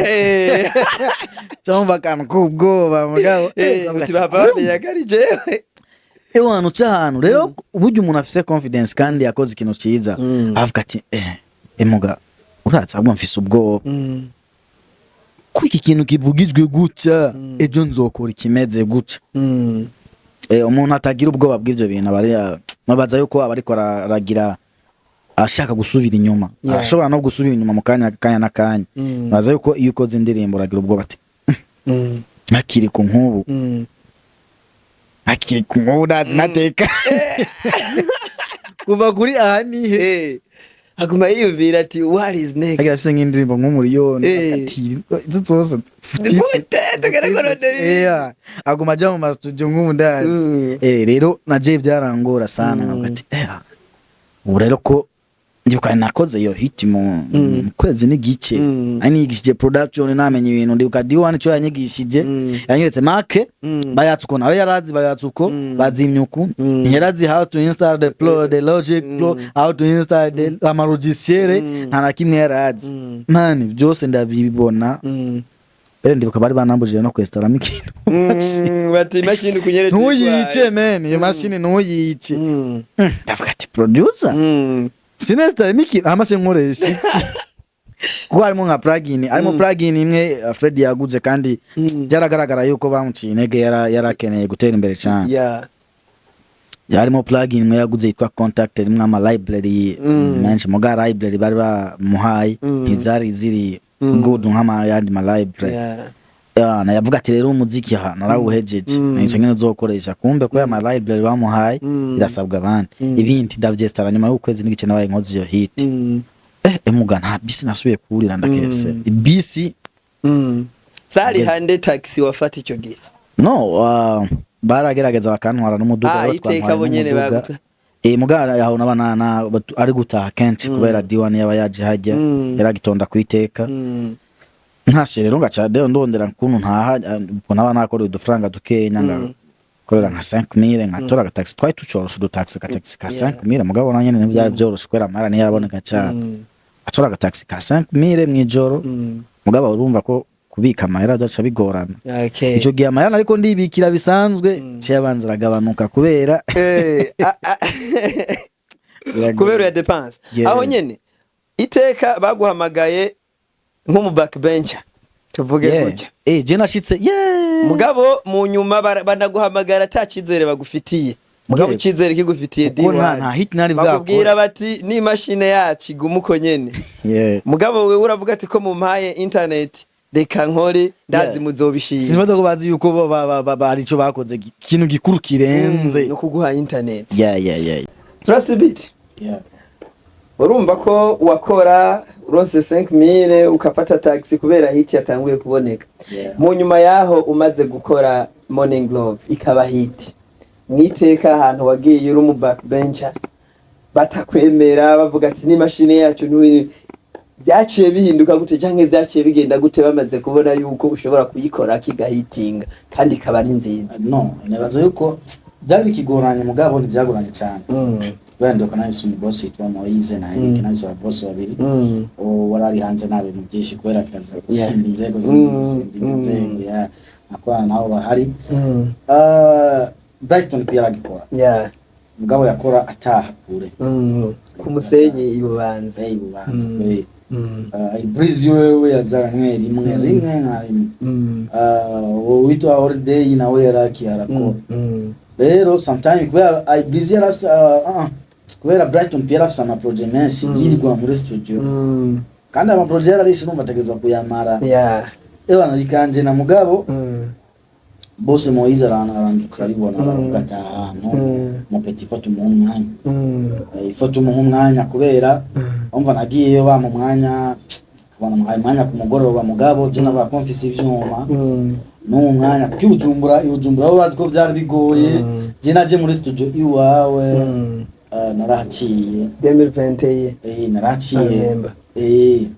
uca wumva akantu k'ubwoba, mugabo ukavuga uti ati, bava bamenya ko ari jewe. Ewana uca ahantu rero uburyo umuntu afise confidence kandi yakoze ikintu ciza, avuga ati emuga uratse ahubwo mfise ubwoba ko iki kintu kivugijwe gutya, ejo nzokora ikimeze gutya. Umuntu atagira ubwoba bw'ivyo bintu aba ari nabaza yuko aba ariko aragira ashaka gusubira inyuma. Arashobora no gusubira inyuma mu kanya kanya n'akanya. Nabaza yuko iyo ukoze indirimbo uragira ubwoba ati nkakiri ku nkubu, nkakiri ku nkubu ndazi nateka kuva kuri aha nihe. Aguma yiyumvira ati what is next? Agira afise nk'indirimbo nk'umuriyoni, ati izo zose Gute tugere kurondera ibi? Yeah. Aguma aja mu mastudio nk'umudazi. Rero naje byarangora sana, nkavuga ati ubu rero ko Ndibuka nakoze iyo hit mu kwezi n'igice. Ari nigishije production, namenye ibintu. Ndibuka D1 ico yanyigishije, yanyeretse Mac, bayatsa uko, nawe yarazi bayatsa uko, bazimya uku. Ntiyarazi how to install the pro, the Logic Pro, how to install the ama logiciel, nta na kimwe yarazi. Man, byose ndabibona. Mbere ndibuka bari banambujije no kwestaramo ikintu. Bati imashini kunyeretse. Ntuyice man, iyo mashini ntuyice. Ndavuga ati producer, sinestaramo ikintu amase nkoresha iki? Kuko harimo nka plugin, harimo plugin imwe Fred yaguze, kandi byaragaragara yuko bamuciye intege, yarakeneye gutera imbere cyane. Harimo plugin imwe yaguze yitwa Kontakt, irimo ama library menshi, muga library bari bamuhaye ntizari ziri good nk'ama yandi ma library. Ya, na yavuga ati rero umuziki aha narawuhejeje, nico nyene uzokoresha. Kumbe ko ya ma library bamuhaye irasabwa abandi. Ibindi ndavyestara nyuma y'ukwezi n'igice nabaye nkoze iyo hit. Emuga nta bisi nasubiye kurira, ndakese bisi. Zari hande taxi wafata ico gihe? No, baragerageza bakantwara n'umuduga. Ah, Rero iteka twantwaye bo nyene n'umuduga. baguta. Muga aho naba na ari gutaha kenshi kubera D1 yaba yaje hajya, yaragitonda kwiteka. Ntashe rero ngaca rero ndondera kuntu ntaha, ubwo naba nakoreye udufaranga dukenya, ngakorera nka 5000, nkatora agataxi. Twari tucoroshe udutaxi, agataxi ka 5000, mugabo na nyene ntivyari vyoroshe kubera amahera ntiyaraboneka cane. Atora agataxi ka 5000 mw'ijoro, mugabo urumva ko kubika amahera adaca bigorana. Ico gihe amahera nariko ndibikira bisanzwe ciye abanza aragabanuka kubera kubera ya dépense. Aho nyene iteka baguhamagaye nk'umu backbencher, tuvuge gutya. Je nashitse, yeah. Mugabo mu nyuma banaguhamagara ata cyizere bagufitiye, mugabo icyizere kigufitiye. Kuko D1 nta hit nari bwakore. Bakubwira bati n'imashine yacu iguma uko nyene. Mugabo wewe uravuga ati ko mumpaye internet, reka nkore, ndazi muzobishima. Sinibaza ko bazi yuko bo hari ico bakoze ikintu gikuru kirenze no kuguha internet. Yeah. Trust Beat, urumva ko wakora uronse 5000 ukafata taxi kubera hit yatanguye kuboneka. Mu nyuma yaho umaze gukora Morning Love ikaba hit, mwiteka ahantu wagiye uri umu backbencher, batakwemera, bavuga ati n'imashini yacu ntuyi, byaciye bihinduka gute canke vyaciye bigenda gute bamaze kubona yuko ushobora kuyikora kigahitinga kandi ikaba ari nziza? No, nibaza yuko byari bikigoranye, mugabo ntibyagoranye cyane. Kubera ndibuka nabise umubosi yitwa Moise na Eric, nabise ababosi babiri. Uwo wari ari hanze nta bintu byinshi kubera kirazira gusimba inzego, zinzi gusimba inzego ya akorana nabo bahari. Brighton pia aragikora, mugabo yakora ataha kure. Ku musenyi ibubanza. Eh, Ibubanza kweli. Breeze wewe yazaramwe rimwe rimwe nka rimwe. Uwo witwa Holiday nawe yaraki arakora. Rero sometime kubera Breeze yarafise, kubera Brighton pia yarafise ama projet menshi, yirirwa muri studio, kandi ama projet yararishe, urumva ategerezwa kuyamara. Ewa narikanje na mugabo bose Moise aranduka arabibona, aravuga ati ahantu mu petit faut tumuha umwanya. Il faut tumuha umwanya kubera umva nagiyeyo bampa umwanya, akabona muhaye umwanya ku mugoroba, mugabo je navuga ko mfise ivyuma n'uwo mwanya, kuko i Bujumbura urazi ko vyari bigoye. Je naje muri studio iwawe, narahaciye. 2021. Narahaciye. Remember.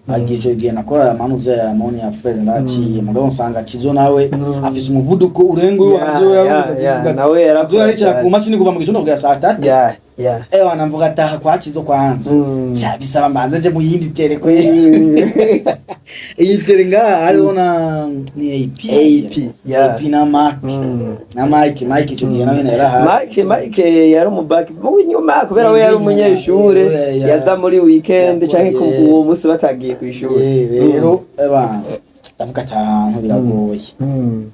Agiye ico gihe nakora amanuza ya Moni ya Fred, naraciye, mugabo nsanga Kizo nawe afise umuvuduko urenga uwanje. We yaruze, nawe yarakora Kizo yaricara cyane. ku mashini kuva mu gitondo kugera saa 3. Ewa namvuga ataha kwa Kizo kwanza. Sha bisaba mbanze nje mu yindi tere kwe iyi tere ngaha hariho na ni AP. AP, yeah. AP na Mark na Mike ico gihe nawe yarahari. Mike yari umubaki w'inyuma kubera we yari umunyeshure, yaza muri weekend canke ku uwo munsi batagiye kw'ishure. Rero eba ndavuga ati ahantu biragoye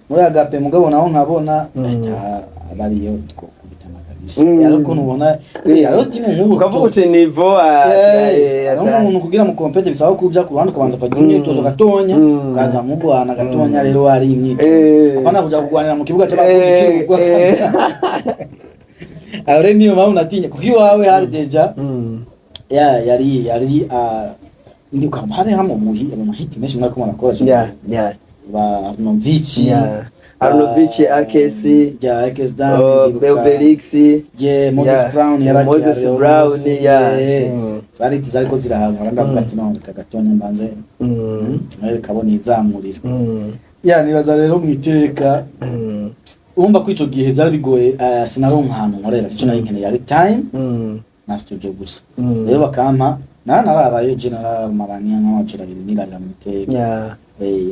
muri agape, mugabo naho nkabona ahita bariyo twokubitana kabisa. Hariho ukuntu ubona, hariho timu nk'ubu ukavuga uti niveau hariho nk'umuntu kugira mu compete bisaba ko uja ku ruhande ukabanza ukagira imyitozo gatonya, ukaza mugwana gatonya. Rero hari imyitozo, apana kuja kugwanira mu kibuga c'abakozi. Aho rero niyo mpamvu natinye, kuko iwawe hari déjà ya yari ndibuka hari hamwe muhi amahiti menshi mwariko murakora. Ba Arnovici. Yeah. Arnovich, AKC, Yeah, AKS Dan, oh, ndibuka. Belix. Yeah, Moses Brown yaragiye. Moses Hariho Brown, Moses, yeah. yeah. Zariko zirahava, ndavuga ati none reka gatonya mbanze nawe kabona izamurira. Yeah, nibaza rero mu iteka urumva ko ico gihe byari bigoye, sinaronka ahantu nkorera ico nari nkeneye, yari time na studio gusa. Rero bakampa nararayo, je naramaranye nk'amajoro 2 nirarira mu iteka.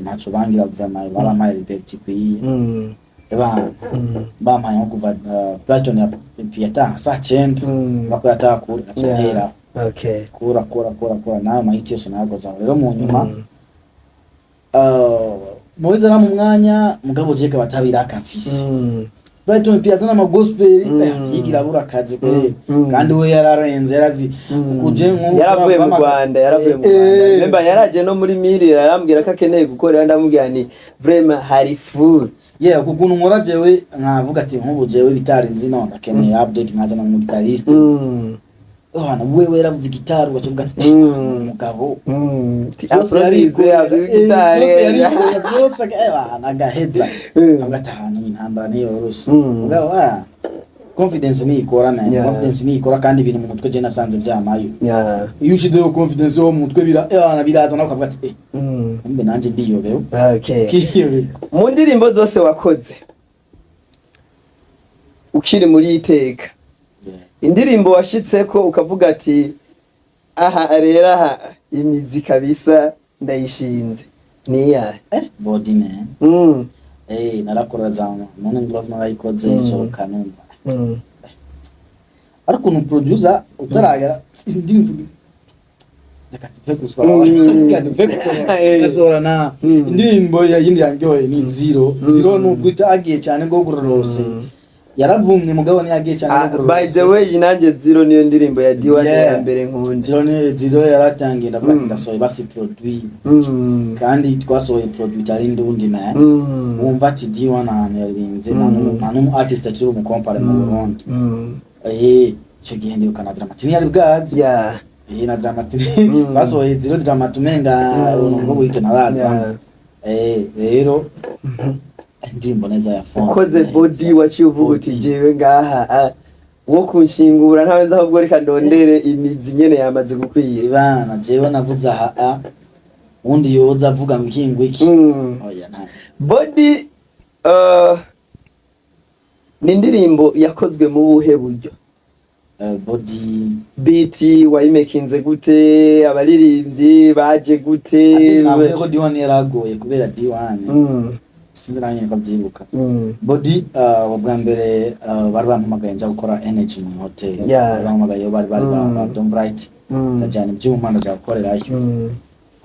Ntaco bangira vraiment, barampaye liberty ikwiye. Eba bampaye nko kuva Brighton ya yataha saa 9, bako yataha kure aca ntera kura kura kura kura nayo mahiti yose nayakoze aho. Rero mu nyuma mubiza na mu mwanya mugabo je batabiraka mfise Brighton pia azana ama gospel, yigira abura akazi kwe. Kandi we yararenze, yarazi kuje nk'ubu. Yaravuye mu Rwanda, yaravuye mu Rwanda. Remember yaraje no muri miri, yarambwira ko akeneye gukorera, ndamubwira ni vraiment hari full. Yeah, kukuntu nkora jewe nkavuga ati nk'ubu jewe bitari nzi none akeneye update, nkazana mu guitariste. Hano wewe yaravuze gitari, ugaca ati umugabo byose Aphrodise yarikorera, avuze gitari. Byose yarikorera byose, agaheza. Avuga ati ahantu intambara ntiyoroshe. Mugabo confidence niyikora man. Confidence niyikora, kandi ibintu mu mutwe je nasanze vyamayo. Iyo ushizeho confidence yo mu mutwe bira biraza, nawe ukavuga ati kumbe nanje ndiyobewe. Kiyobewe. Mu ndirimbo zose wakoze ukiri muri iteka, indirimbo washitseko ukavuga ati aha rero, aha imizi kabisa ndayishinze, niyahe? Body man. Narakora za Morning Love, narayikoze isohoka numva ariko ukuntu producer utaragera indirimbo, reka tuve gusa, reka tuve gusa gasohora na indirimbo ya yindi yanjyoye ni Zero. Zero nubwo itagiye cyane go gurorose, yaravumye mugabo ntiyagiye cyane Ah, go by gurorose. the way, nanjye Zero niyo ndirimbo ya D1 ya mbere nkunda. Zero ni Zero yaratangiye, ndavuga ati ndasohoye basi produit, kandi twasohoye produit itari ndundi man. Wumva ati D1 ahantu yaririmbye nta n'umu artist akiri umukompare mu Burundi. Icyo gihe ndibuka na Drama T ntiyari bwazi. Na Drama T twasohoye Zero, Drama T umenga ubwo buhite naraza. Rero indirimbo neza ya phone Ukoze neza. Body waciye uvuga uti Body. Jewe ngaha wo kunshingura ntawe nzi, ahubwo reka ndondere imizi nyene yamaze gukwira. Ibana jewe navuze aha a undi yoza avuga ngo iki ngo iki. Oya, nta. Body ni indirimbo yakozwe mu buhe buryo? Body. Beat wayimekinze gute? Abaririmbyi baje gute? Ati navuye ko D1 yaragoye kubera D1 sinzi nanjye ko byibuka. Body bwa mbere bari bampamagaye nja gukora energy mu hotel. Bari bampamagaye, bari ba Dom Bright. Ndajyana ibyuma, ndaja gukorerayo.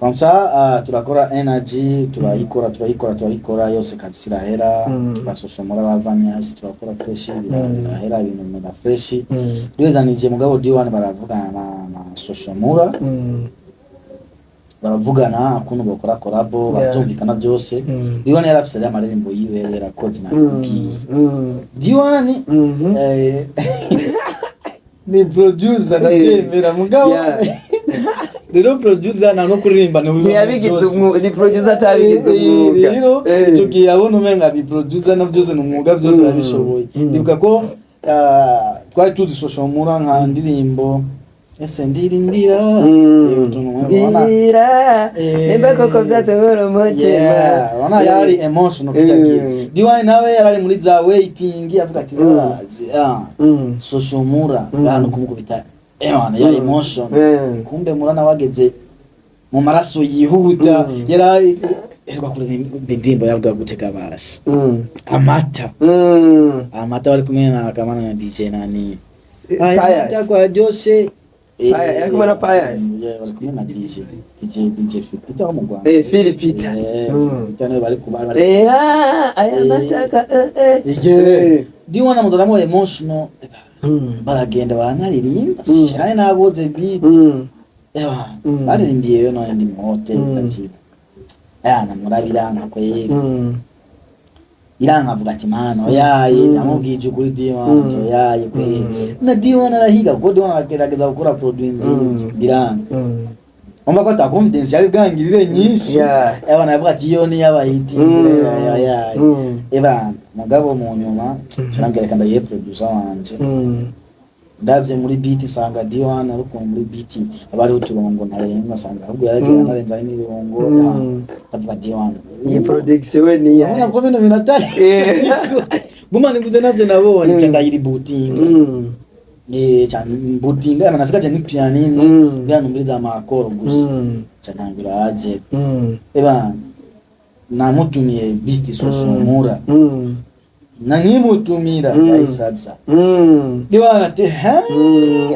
Comme ça turakora energy, turayikora, turayikora, turayikora yose kabisa irahera. Basoshomora bavanye hasi, turakora fresh, birahera, ibintu bimera fresh. Duhezanije mugabo D1 baravugana na Soshomura, baravugana ukuntu bakora collabo, baravyumvikana byose. D1 yari afise rero amarembo yiwe yari yarakoze, nakubwiye. D1 ni producer, ndabyemera mugabo rero producer nta no kuririmba ni Ntiyabigize umwuga, ni producer atabigize umwuga. Rero icyo gihe abona umenga ni producer na byose ni umwuga, byose arabishoboye. Ndibuka ko twari tuzi Soshomura nka ndirimbo ese ndirimbira. Utuntu nk'utwo, Mbwira nimba koko byatungura umutima. Yeah, urabona yari emotional kujya gihe. D1 nawe yarari muri za waiting avuga ati barazi Soshomura ahantu kumukubita ewana ya emotion. Kumbe murana wageze mu maraso yihuta. Yari heruka kuririmba indirimbo yavuga gutega basha amata. Amata bari kumwe na Kamana na DJ nani. Aya Pius. mata kwa Jose. Yari kumwe na Pius? Yeah, bari kumwe na DJ Phil Peter wo mu Rwanda. Phil Peter. Phil Peter niwe bari kuba bari Aya mataka Igihe D1 amuzanamo emotional, baragenda baranaririmba, sinari naboze beat. Ewa, baririmbiyeyo none ndi mu hotel, ndavyibuka ayana murabiranka kweri. Biranka avuga ati mana oyaye, namubwije ukuri D1, oyaye kweri. Na D1 arahiga kuko D1 aragerageza gukora produit nziza, biranga. Umva ko ata confidence yari bwangirire nyinshi. Ebana, yavuga ati iyo ni yabahitinze. Ya ya. Ebana, mugabo mu nyuma carambwira reka ndayihe producer wanje. Ndabye muri beat nsanga D1, ariko muri beat aba hariho uturongo ntarengwa, nsanga ahubwo yaragiye anarenzaho imirongo. Ndavuga D1 Iyi production we ni urabona ko bino bintu atari guma nivuze navyo nabonye, nca ndayiributinga. Cyane butinga ama nasigaje ni piano imwe kugira numvirize amakoro gusa. Nca ntangura aze. Eba, namutumiye beat soshomura na nkimutumira yayisaza. D1 ati ha.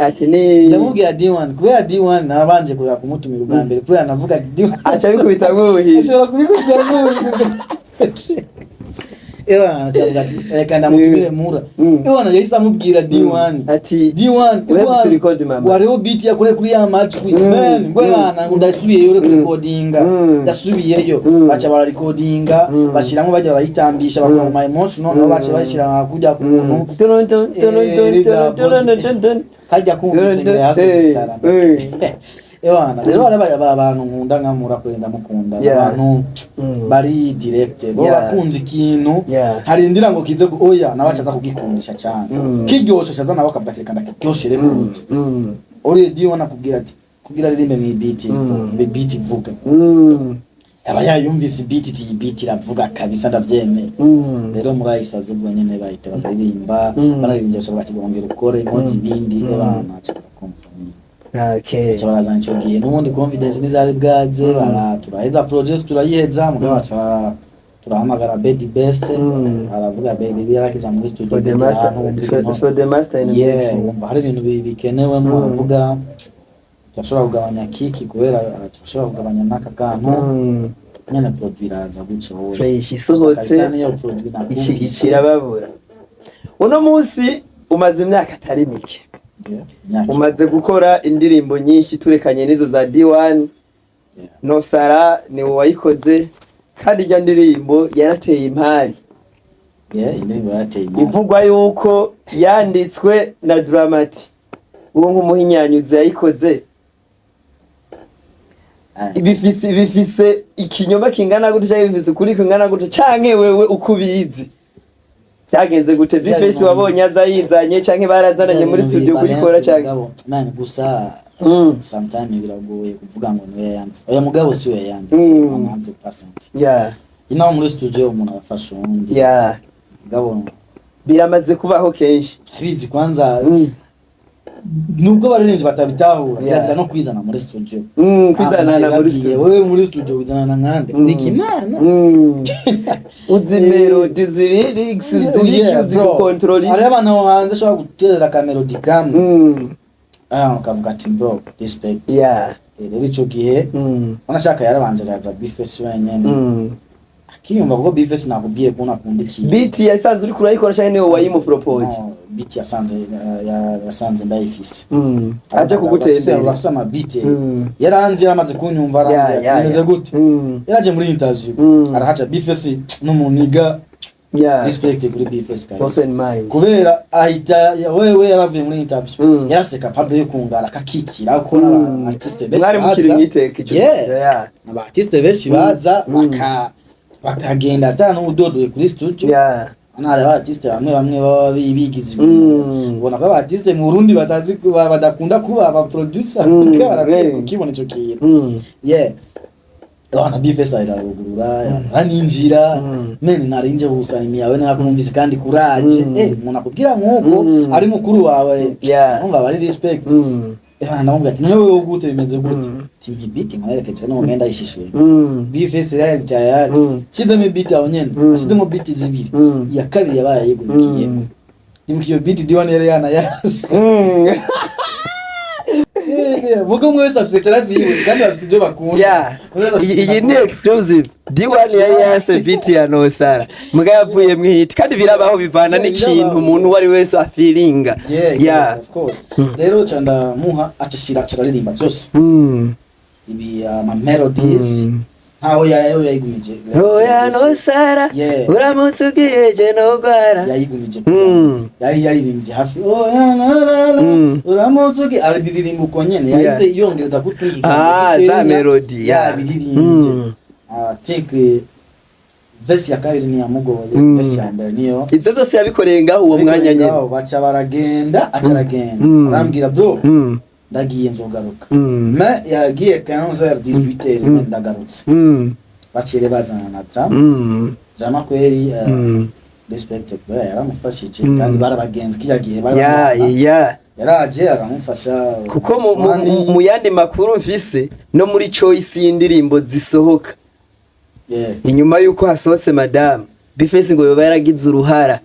Ati ni Ndamubwira D1, kubera D1 nabanje kureba kumutumira ubwa mbere, kubera navuga ati D1 aca bikubita nk'ubuhiri. Ashobora kubikubita nk'ubuhiri. Ewa, acavuga ati reka ndamutumire mura. Ewa, yahise amubwira D1 Ati D1 we have to record, mama. Wariho beat yakore kuri ya majwi. Man, ngo bana ngo ndasubiyeyo reka recordinga. Ndasubiyeyo. Baca bararecordinga. Bashiramo, bajya barayitambisha, bakora mu ma emotion, noneho baca bashyira kujya ku muntu. Tun, tun, tun, tun, Riza tun, tun, tun, tun. Kajya kumva isengero hafi gusara. Ewana, rero hari abantu nkunda nka Mura, kure ndamukunda. Abantu bari direct bo bakunze ikintu, harindira ngo kize oya, nawe acaza kugikundisha cyane. Kiryoshe aza nawe akavuga ati reka ndakiryoshere gute. Already ubona kubwira ati kugira aririmbe mu beat, mbe beat ivuga. Aba yayumvise beat, iti iyi beat iravuga kabisa, ndabyemeye. Rero murayisaza ubwo nyene bahita baririmba. Bararirimbye, bashobora ati bongera ukore inkozi ibindi. Ebana, aca barakumva. Baca barazana ico gihe n'ubundi confidence ntizari bwaze. Bara turaheza project, turayiheza, mugabo baca turahamagara Bedi Best. Aravuga Bedi yarakiza muri studio. For the Bedi master, ahantu for the master in mixing. Wumva hari ibintu bikenewemo. Aravuga turashobora kugabanya kiki, kubera turashobora kugabanya n'aka kantu. Nyene produit iraza gutyo hose. Fresh isohotse. Kabisa niyo produit nakumvise. Ishyigikira babura. Uno munsi umaze imyaka atari mike. Yeah, imyaka Umaze gukora indirimbo nyinshi, turekanye n'izo za D1. No Sara ni wowe wayikoze, kandi ijya ndirimbo yarateye impari. Yeah, indirimbo yarateye imari. Ivugwa yuko yanditswe na Dramati, uwo nk'umuhinyanyuzi yayikoze. Bifise ikinyoma kingana gute, canke bifise ukuri kingana gute, canke wewe uko ubizi byagenze gute? Bya Bface bintu wabonye aza yizanye, canke barazananye muri studio kuyikora, canke Mugabo, man, gusa sometimes biragoye kuvuga ngo niwe yayanditse. Oya, mugabo si we yayanditse 100%. Ino muri studio umuntu arafasha uwundi. Mugabo Biramaze kubaho kenshi. Abizi kwanza nubwo baririmbyi batabitahura, kirazira no kwizana muri studio. Kwizanana muri Nabibabwiye, studio. Wewe muri studio wizanana nkande? Nikimana. Uzi melody, uzi lyrics, uzi ibiki, uzi Bro. gukontorora. Hariho abantu aho hanze ashobora guterera akamelody kamwe, ukavuga ati bro, respect. Rero ico gihe unashaka yarabanje araza Bface wenyene akiyumva, kuko Bface nakubwiye ko nakunda ikintu. Beat yasanze uriko urayikora canke niwe wayimupropose? No, beat yasanze yasanze ndayifise. Aje kugutembera. Urafise ama beat. Yaranze, yaramaze kunyumva, arambwira ati bimeze gute. Yaraje muri interview, arahaca. Bface n'umuniga. Respect kuri Bface kabisa. Open mind. Kubera ahita wewe yaravuye muri interview, yarafise capable yo kungara akakikira ko n'aba artiste benshi Mwari mukiri baza. mwiteka ico. Yeah. Aba artiste benshi baza bakagenda ata n'udodoye kuri studio. Hano hari aba artiste bamwe bamwe baba bigize ibintu. Ubona ko aba artiste mu Burundi batazi kuba, badakunda kuba aba producer, kuko barakwiye kukibona ico kintu. Yeah. Abana Bface ararugurura, araninjira. Mene narinje gusanimia yawe, narakumvise kandi kuraje. Umuntu akubwira nkuko ari mukuru wawe, umva bari respect. Ndamubwira ati none wewe gute, bimeze gute? Ati mpi beat nkwerekeje no ngenda yishishuye. Bface yari tayari. Shizemo beat aho nyene, ashizemo beat zibiri. Iya kabiri yabaye yigumikiye. Ndibuka iyo beat D1 yari yanayasi. Vuga umwe wese afise talent yiwe kandi bafise ibyo bakunda. Umwe wese afise Iyi ibyo ni akunda. exclusive. D1 yari yase beat ya Nosara. Muga yavuye mu hit, kandi birabaho, bivana Yeah, n'ikintu birabaho. umuntu uwo ari wese afilinga. Yeah, of course. Rero ca ndamuha, acashira, cararirimba byose. Ibi ama melodies. Ntaho yayo yayigumije. Oya no sara. Yeah. Uramutse ugiye je nogwara. Yayigumije. Yari yaririmbye hafi oya na na na uramutse ugiye, arabiririmba uko nyene. Yahise yongereza kutundi. Ah, za melody, yeah. Yabiririmbye. I think verse ya kabiri niyamugoye. Verse ya mbere niyo. Ivyo byose yabikoreye ngaho uwo mwanya nyene. Ngaho baca baragenda, aca aragenda. Arambwira: "Bro, ndagiye, nzogaruka." Mais yagiye 15h 18h, ndagarutse. Bacire bazana na Drama. Drama kweri, respect, kubera yaramufashije. Kandi barabagenzi kirya gihe bari bamubana. Yaraje aramufasha. Kuko mu yandi makuru mfise, no muri choice y'indirimbo zisohoka inyuma yuko hasohotse Madamu, B-Face ngo yoba yaragize uruhara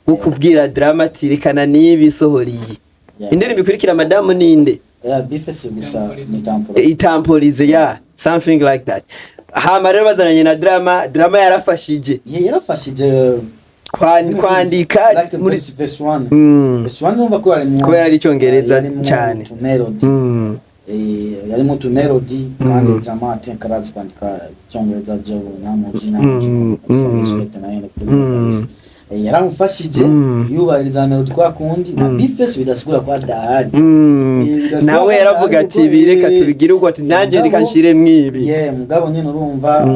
rwo kubwira Drama ati: "Rekana n'ibi, sohora iyi." Indirimbo ikurikira Madamu ninde? Yeah, B-Face gusa ni tampora. Itampolize, yeah, something like that. Hama rero bazananye na Drama, Drama yarafashije. Yeah, yarafashije. Kwandika like muri verse 1. Verse 1 numva ko yarimo Kubera ari Icongereza yarimo cane. utu melody. Yarimo utu melody kandi Drama T karazi kwandika Icyongereza byo nyamuji nyamuji. Kabisa, respect nayo kuri kabisa. Yaramufashije. Yubahiriza melody kwa kundi na B-Face bidasigura ko adahari. Bidasigura Nawe ko yaravuga adahari ati kuko, bireka tubigire uko, ati nanjye reka nshiremwo ibi. Yeah, mugabo nyine urumva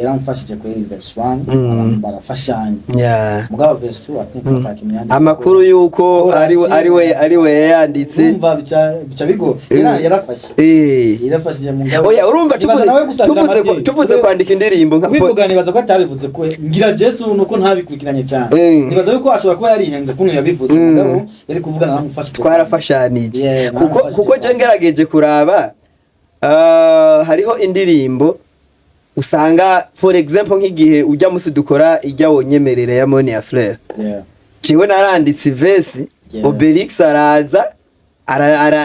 yaramufashije kuri verse 1. Barafashanya. Mugabo verse 2 I think atakintu yanditse. Amakuru yuko Chorus, ari we yayanditse. Urumva bica bigo yarafashe. Yarafashije mugabo. Oya, urumva Nibaza tuvuze nawe gusa tuvuze Drama T. tuvuze kwandika indirimbo nka Kubivuga nibaza ko atabivuze ko ngira Jesu nuko ntabikurikiranye cyane. Nibaza yuko ashobora kuba yarihenze kuntu yabivuze, mugabo yari kuvugana naramufashije. Twarafashanije. Yeah, Kuko naramufashije kuko je cyane. ngerageje kuraba, hariho indirimbo usanga, for example, nk'igihe ujya musi dukora ijya wonyemerera ya Monia Fleur, jewe naranditse verse. Obelix araza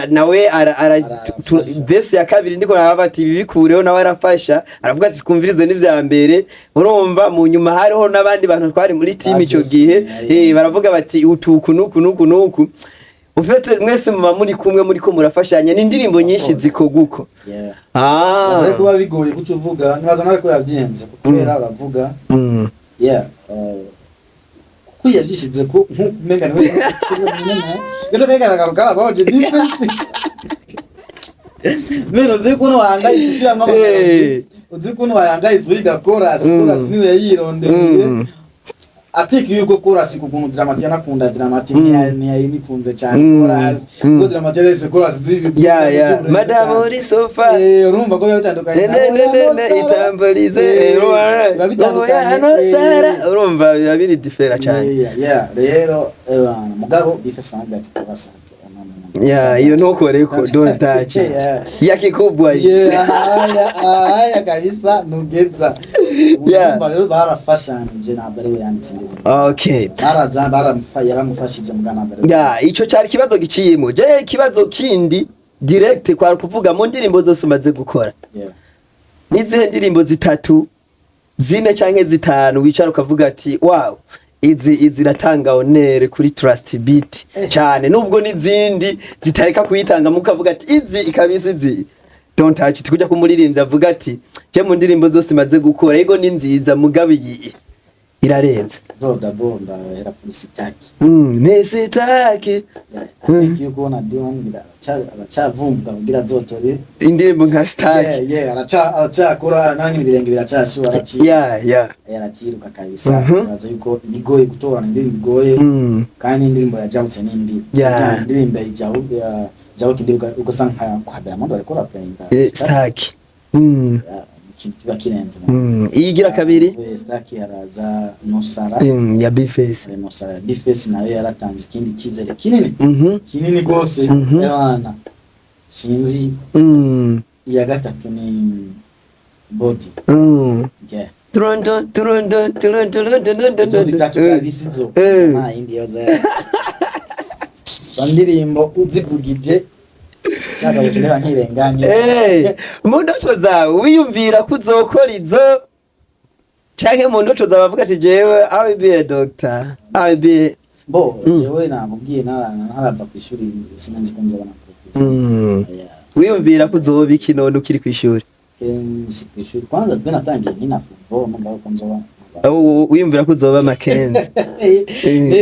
nawe Arafasha. Verse ya kabiri ndiko naraba ati ibi bikureho, nawe arafasha, aravuga ati twumvirize n'ivya mbere. Urumva mu nyuma hariho n'abandi bantu twari muri team ico Byose, gihe, baravuga bati utuku nuku nuku nuku. Ufite mwese muba muri kumwe, muri ko murafashanya, ni indirimbo nyinshi zikorwa uko. Nibaza kuba bigoye kuco uvuga, nibaza nawe ko yabyihenze kubera uravuga. Yeah, kuko yabyishize ko nkumenga niwe rero kagaragara baje defense Meno uzi ukuntu wahangayitse ushyiramo amamelody, uzi ukuntu wahangayitse wiga chorus. Chorus niwe yayirondereye. Ateka yuko chorus ku kuntu Drama T yanakunda, Drama T ntiyayinikunze cyane chorus, kuko Drama T yarese chorus z'ibi. Ya, madamu uri sofa. Urumva ko biba bitandukanye. Ne ne ne ne itambarize. Biba bitandukanye. Hano Sara, urumva biba biri différent cyane. Yeah, rero mugabo B-Face nawe ati chorus. Ya, iyo ntukoreko, don't touch it. Ya kikubwa hii. Yeah, haya haya kabisa nugeza. Urumva rero barafashanije, ntabwo ari we yanditse indirimbo. Baraza yaramufashije mugabo ntabwo ari we. Ya, ico cyari ikibazo giciyemo. Je ikibazo kindi direct kwari kuvuga mu ndirimbo zose umaze gukora, nizihe ndirimbo zitatu, zine canke zitanu wicara ukavuga ati: "Wow, izi iratanga honneur kuri Trust Beat cyane," nubwo n'izindi zitareka kuyitanga, mukavuga ati izi ikabisa, izi don't touch it? Kujya kumuririmbyi avuga ati: "Je mu ndirimbo zose maze gukora, yego ni nziza, mugabe iyi irarenze." Bro, d'abord ndahera kuri Sitaki. Nesitaki. I think yuko na D1 aracavumbuka kugira azotore indirimbo nka Sitaki. Yeah, aracyakora nange ibirenge biracyashuha, araci araciruka kabisa. Nibaza yuko bigoye gutorana indirimbo igoye kandi indirimbo ya Jabutse nimbi. Indirimbo ya Jabuka, indirimbo ugasanga nka kwa Diamond bariko baraplayinga. Sitaki. Ikintu kiba kirenze. Iyigira kabiri? Sitaki, haraza Nusara. Ya B-Face. Nusara ya B-Face nayo yaratanze ikindi cyizere kinini, kinini rwose. Ebana, sinzi. Iya gatatu ni Body. Yeah. Toronto, Toronto, Toronto, Toronto, Toronto. Izo zitatu kabisa izo nta yindi yoza. Izo ndirimbo uzivugije shaka gucureba nkirenganye. Mu ndoto zawe wiyumvira ko uzokora izo, canke mu ndoto zawe bavuga ati: "Jewe I will be a doctor, I will be" Bo jewe namubwiye ntarava ku ishuri sinzi ko nzobona. Wiyumvira ko uzoba iki none ukiri kw'ishuri? Kenshi kw'ishuri kwanza twe natangiye nkina football, mugabo ko nzoba Wiyumvira ko uzoba Makenzi?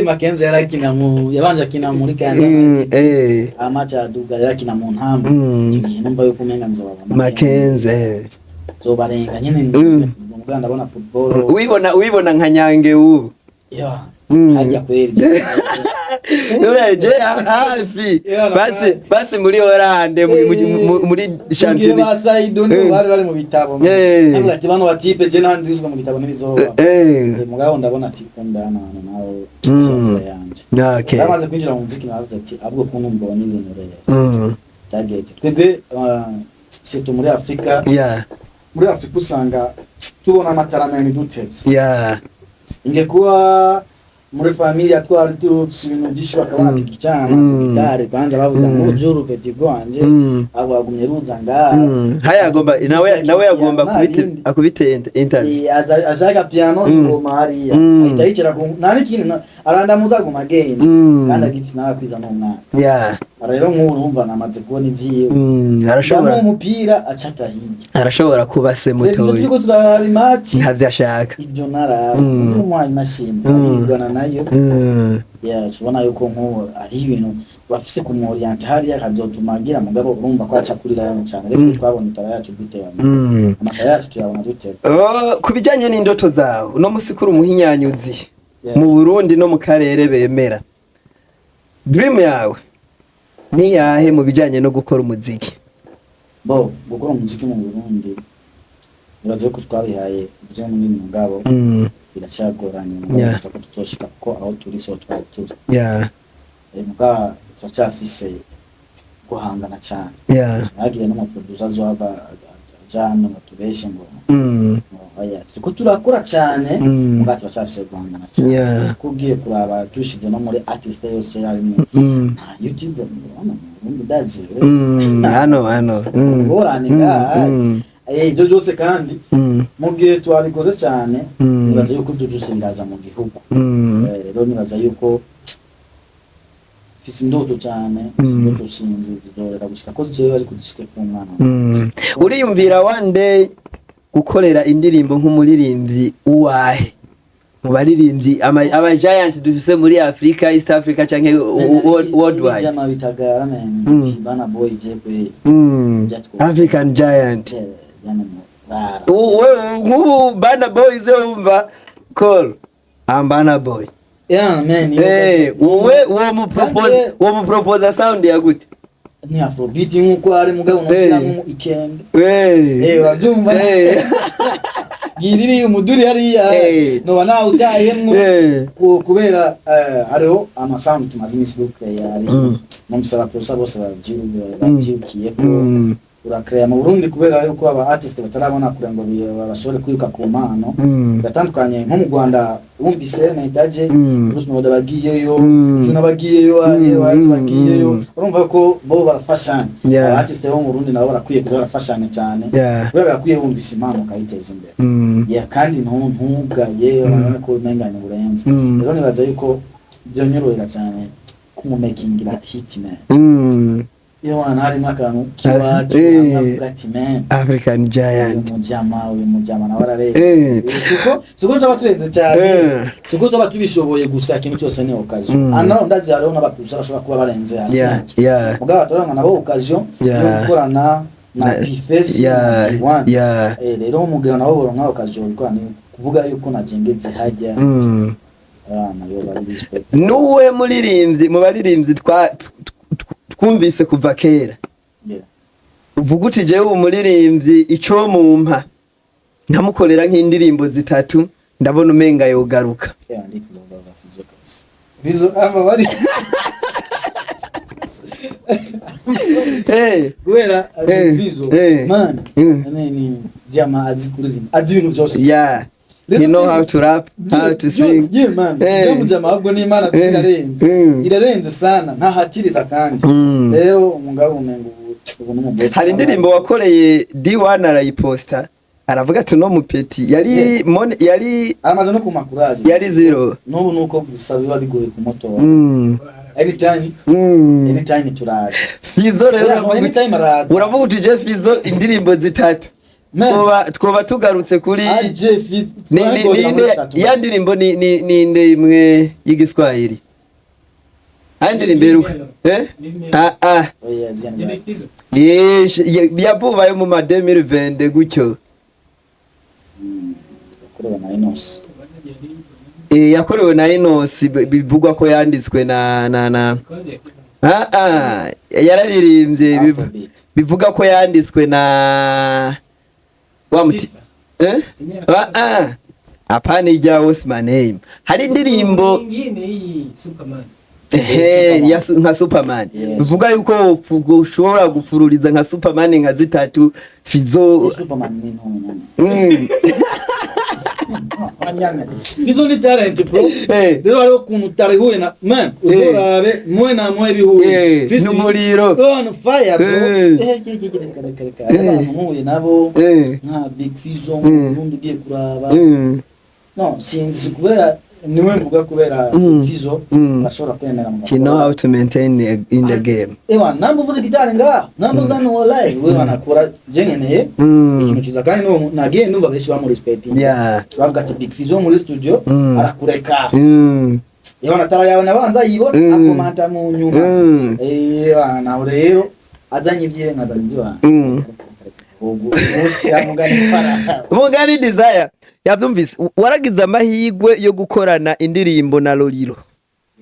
Makenzi yarakina mu, yabanje akina muri Kayanza, amaca aduga yarakina mu ntamba. Icyo gihe numva yuko umenga nzoba Makenzi. Zobarenga nyene. Mugabo ndabona football. Wibona nka Nyange ubu? Ya, hajya kweri. None je hafi. Yeah, Basi muri Hollande, muri Shampiyona champion. Ba Saido nibo bari bari mu bitabo. Avuga ati bano batipe je nandi ndizwa mu bitabo n'ibizoba. Mugabo ndabona ati kumbe hano hantu nawe sonza yanje. Bamaze kwinjira mu muziki navuze ati ahubwo kuntu mbonye ibintu rero. Target twebwe, surtout muri Afrika, muri Afrika usanga tubona amatara menshi dutevye. Inge kuba muri familia twari dufise ibintu byinshi, bakabona ati gicana gitare kwanza bavuza ngo juru petit wanje abo agumye ruza ngaha. Haya agomba nawe agomba Nta kubite bindi. akubite interview. Ashaka piano, ingoma hariya, ahita yicara ku nta n'ikindi arandamuza aguma agenda, kandi agifise narakwiza n'umwana. Rero nk'ubu urumva namaze kubona ivyiwe. Arashobora Ndamuha umupira acata hirya. Arashobora kuba se Televiziyo mutoyi. Turiko turaraba imaci. Ntavyo ashaka. Ibyo naraba umuhaye imashini arigwana nayo. Yeah, tubona yuko nk'ubu ari ibintu bafise kumworienta hariya akazotuma agira, mugabo urumva ko aca kurirayo cane. Rero twabonye itara yacu duteba, amatara yacu tuyabona duteba. Oh, ku bijyanye n'indoto zawe, uno musi kuri umuhinyanyuzi mu Burundi no mu karere bemera, dream yawe ni yahe mu bijyanye no gukora umuziki? Bo gukora umuziki mu Burundi, urazi ko twabihaye dream nini, mugabo biracyagoranye. Mugabo ko tuzoshika, kuko aho turi so twari turi. Mugabo turacyafise guhangana cane. Ntihagire n'umuproducer azohava aja hano ngo tubeshe ngo oya, turiko turakora cane, mugabo turacyafise guhangana cane. Kuko ugiye kuraba dushize no muri artist yose yarimo, nta YouTube hano mu Burundi ndazi. Hano hano. Ngorane ngaha. Ibyo byose kandi mu gihe twabikoze cyane, nibaza yuko ibyo byose biraza mu gihugu. Rero nibaza yuko mfise indoto cyane, mfise indoto, sinzi zizorera gushika ko jewe ariko zishike ku mwana. Uriyumvira one day gukorera indirimbo nk'umuririmbyi uwahe mu baririmbyi aba giant dufise muri Africa, East Africa canke worldwide? Jama bitagara men, Bana Boy je kwe. African giant. Yani mu bara. Wewe nk'ubu Bana Boy ze wumva call am Bana Boy. Yeah man. Wowe uwo mu propose Kandi uwo mu propose sound ya gute? Ni afrobeat nkuko ari, mugabo nushyiramo ikembe. Urabyumva? Giriri umuduri hariya, noba nawe utayemwo. Kubera hariho amasound tumaze iminsi dukeya ari numvise abaproducer bose bavyirukiyeko. Urakeya mu Burundi kubera yuko aba artist batarabona kure ngo bashobore kwiruka ku mpano. Biratandukanye nko mu Rwanda, wumvise Metaje, Bruce Melody bagiyeyo, Juna bagiyeyo, Ariel Wayz bagiyeyo, urumva ko bo barafashanya. Aba artist bo mu Burundi nabo barakwiye kuza barafashanya cyane, kubera barakwiye bumvise impano ukayiteza imbere. Yeah, kandi ntugaye urabona ko umenga ni burenze. Rero nibaza yuko byonyorohera cyane kumumakingira hit man. Iyo wana harimo akantu k'iwacu, avuga ati man, African uyu giant. mujama, uyu mujama nawe ararenze. Siko tuba turenze cyane, siko tuba tubishoboye, gusa ikintu cyose ni occasion. Ano ndazi hariho n'abaproducer bashobora kuba barenze hasi yanje, mugabo batorana nabo occasion yo gukorana na Bface na G1. Rero umugabo nabo boronka occasion yo gukorana, kuvuga yuko najengetse hajya, abana yo bari respect. Nuwe muririmbyi mu baririmbyi twumvise kuva kera uvuga uti jewe umuririmbyi ico mumpa nkamukorera nk'indirimbo zitatu, ndabona umenga yogaruka? Yeah, ndifuza kugaruka Fizzo kabisa. Fizzo ama bari kubera Fizzo man, ni jama azi kuririmba, azi ibintu byose. He know how to rap, how to sing. Yeah man, yo mujama ahubwo ni Imana gusa, irarenze. Irarenze sana, ntahatiriza kandi. Rero umugabo umenga ubu n'umubosi. Hari indirimbo wakoreye D1 arayiposta, aravuga ati no mupeti yari yari aramaze no kumpa courage. Yari zero. N'ubu nuko gusa biba bigoye kumutora. Anytime, anytime turaza. Fizzo rero Oya, no, anytime araza. Uravuga uti je Fizzo indirimbo zitatu. Man. Twoba tugarutse kuri Aje fit. Ya ndirimbo ni nde imwe y'igiswahili. Aya ndirimbo iheruka. Eh? Ah ah. Oya, zianza. Yes, yavuba yo mu ma 2020 gutyo. Kureba na Enos. Yakorewe na Enos, bivugwa ko yanditswe na ah ah, yararirimbye Afrobeat. Bivuga ko yanditswe na wa muti, eh, ah ah, hapana, ijya what's my name, hari indirimbo Nyingine hii Superman. Ehe, ya nka Superman. Yes. Bivuga yuko ushobora gufururiza nka Superman nka zitatu Fizo. Superman ni ntonya. Anyanya. Fizo ni talent, bro. Rero hariho ukuntu utarihuye na man, uzorabe mwe na mwe bihuye. N'umuriro. On fire, bro. Reka reka reka. Abantu muhuye nabo nka Big Fizzo mu Burundi ugiye kuraba. No, sinzi kubera niwe mvuga kubera Fizzo ashobora kwemera mu He know how to maintain in the game. Ewa, namba uvuze gitari ngaha, namba uzana wallahi, wewe wanakora je nkeneye ikintu cyiza kandi n'uwo nagiye numva benshi bamurespecting. Bavuga ati Big Fizzo muri studio arakureka. Ewa, natara yawe nabanza yibona akomanta mu nyuma. Ewa, nawe rero azanye ibyiwe nkazanye iby'iwanjye. Ubwo umusha mugani para. Mugani Desire yavyumvise, waragize amahirwe yo gukorana indirimbo na Lolilo.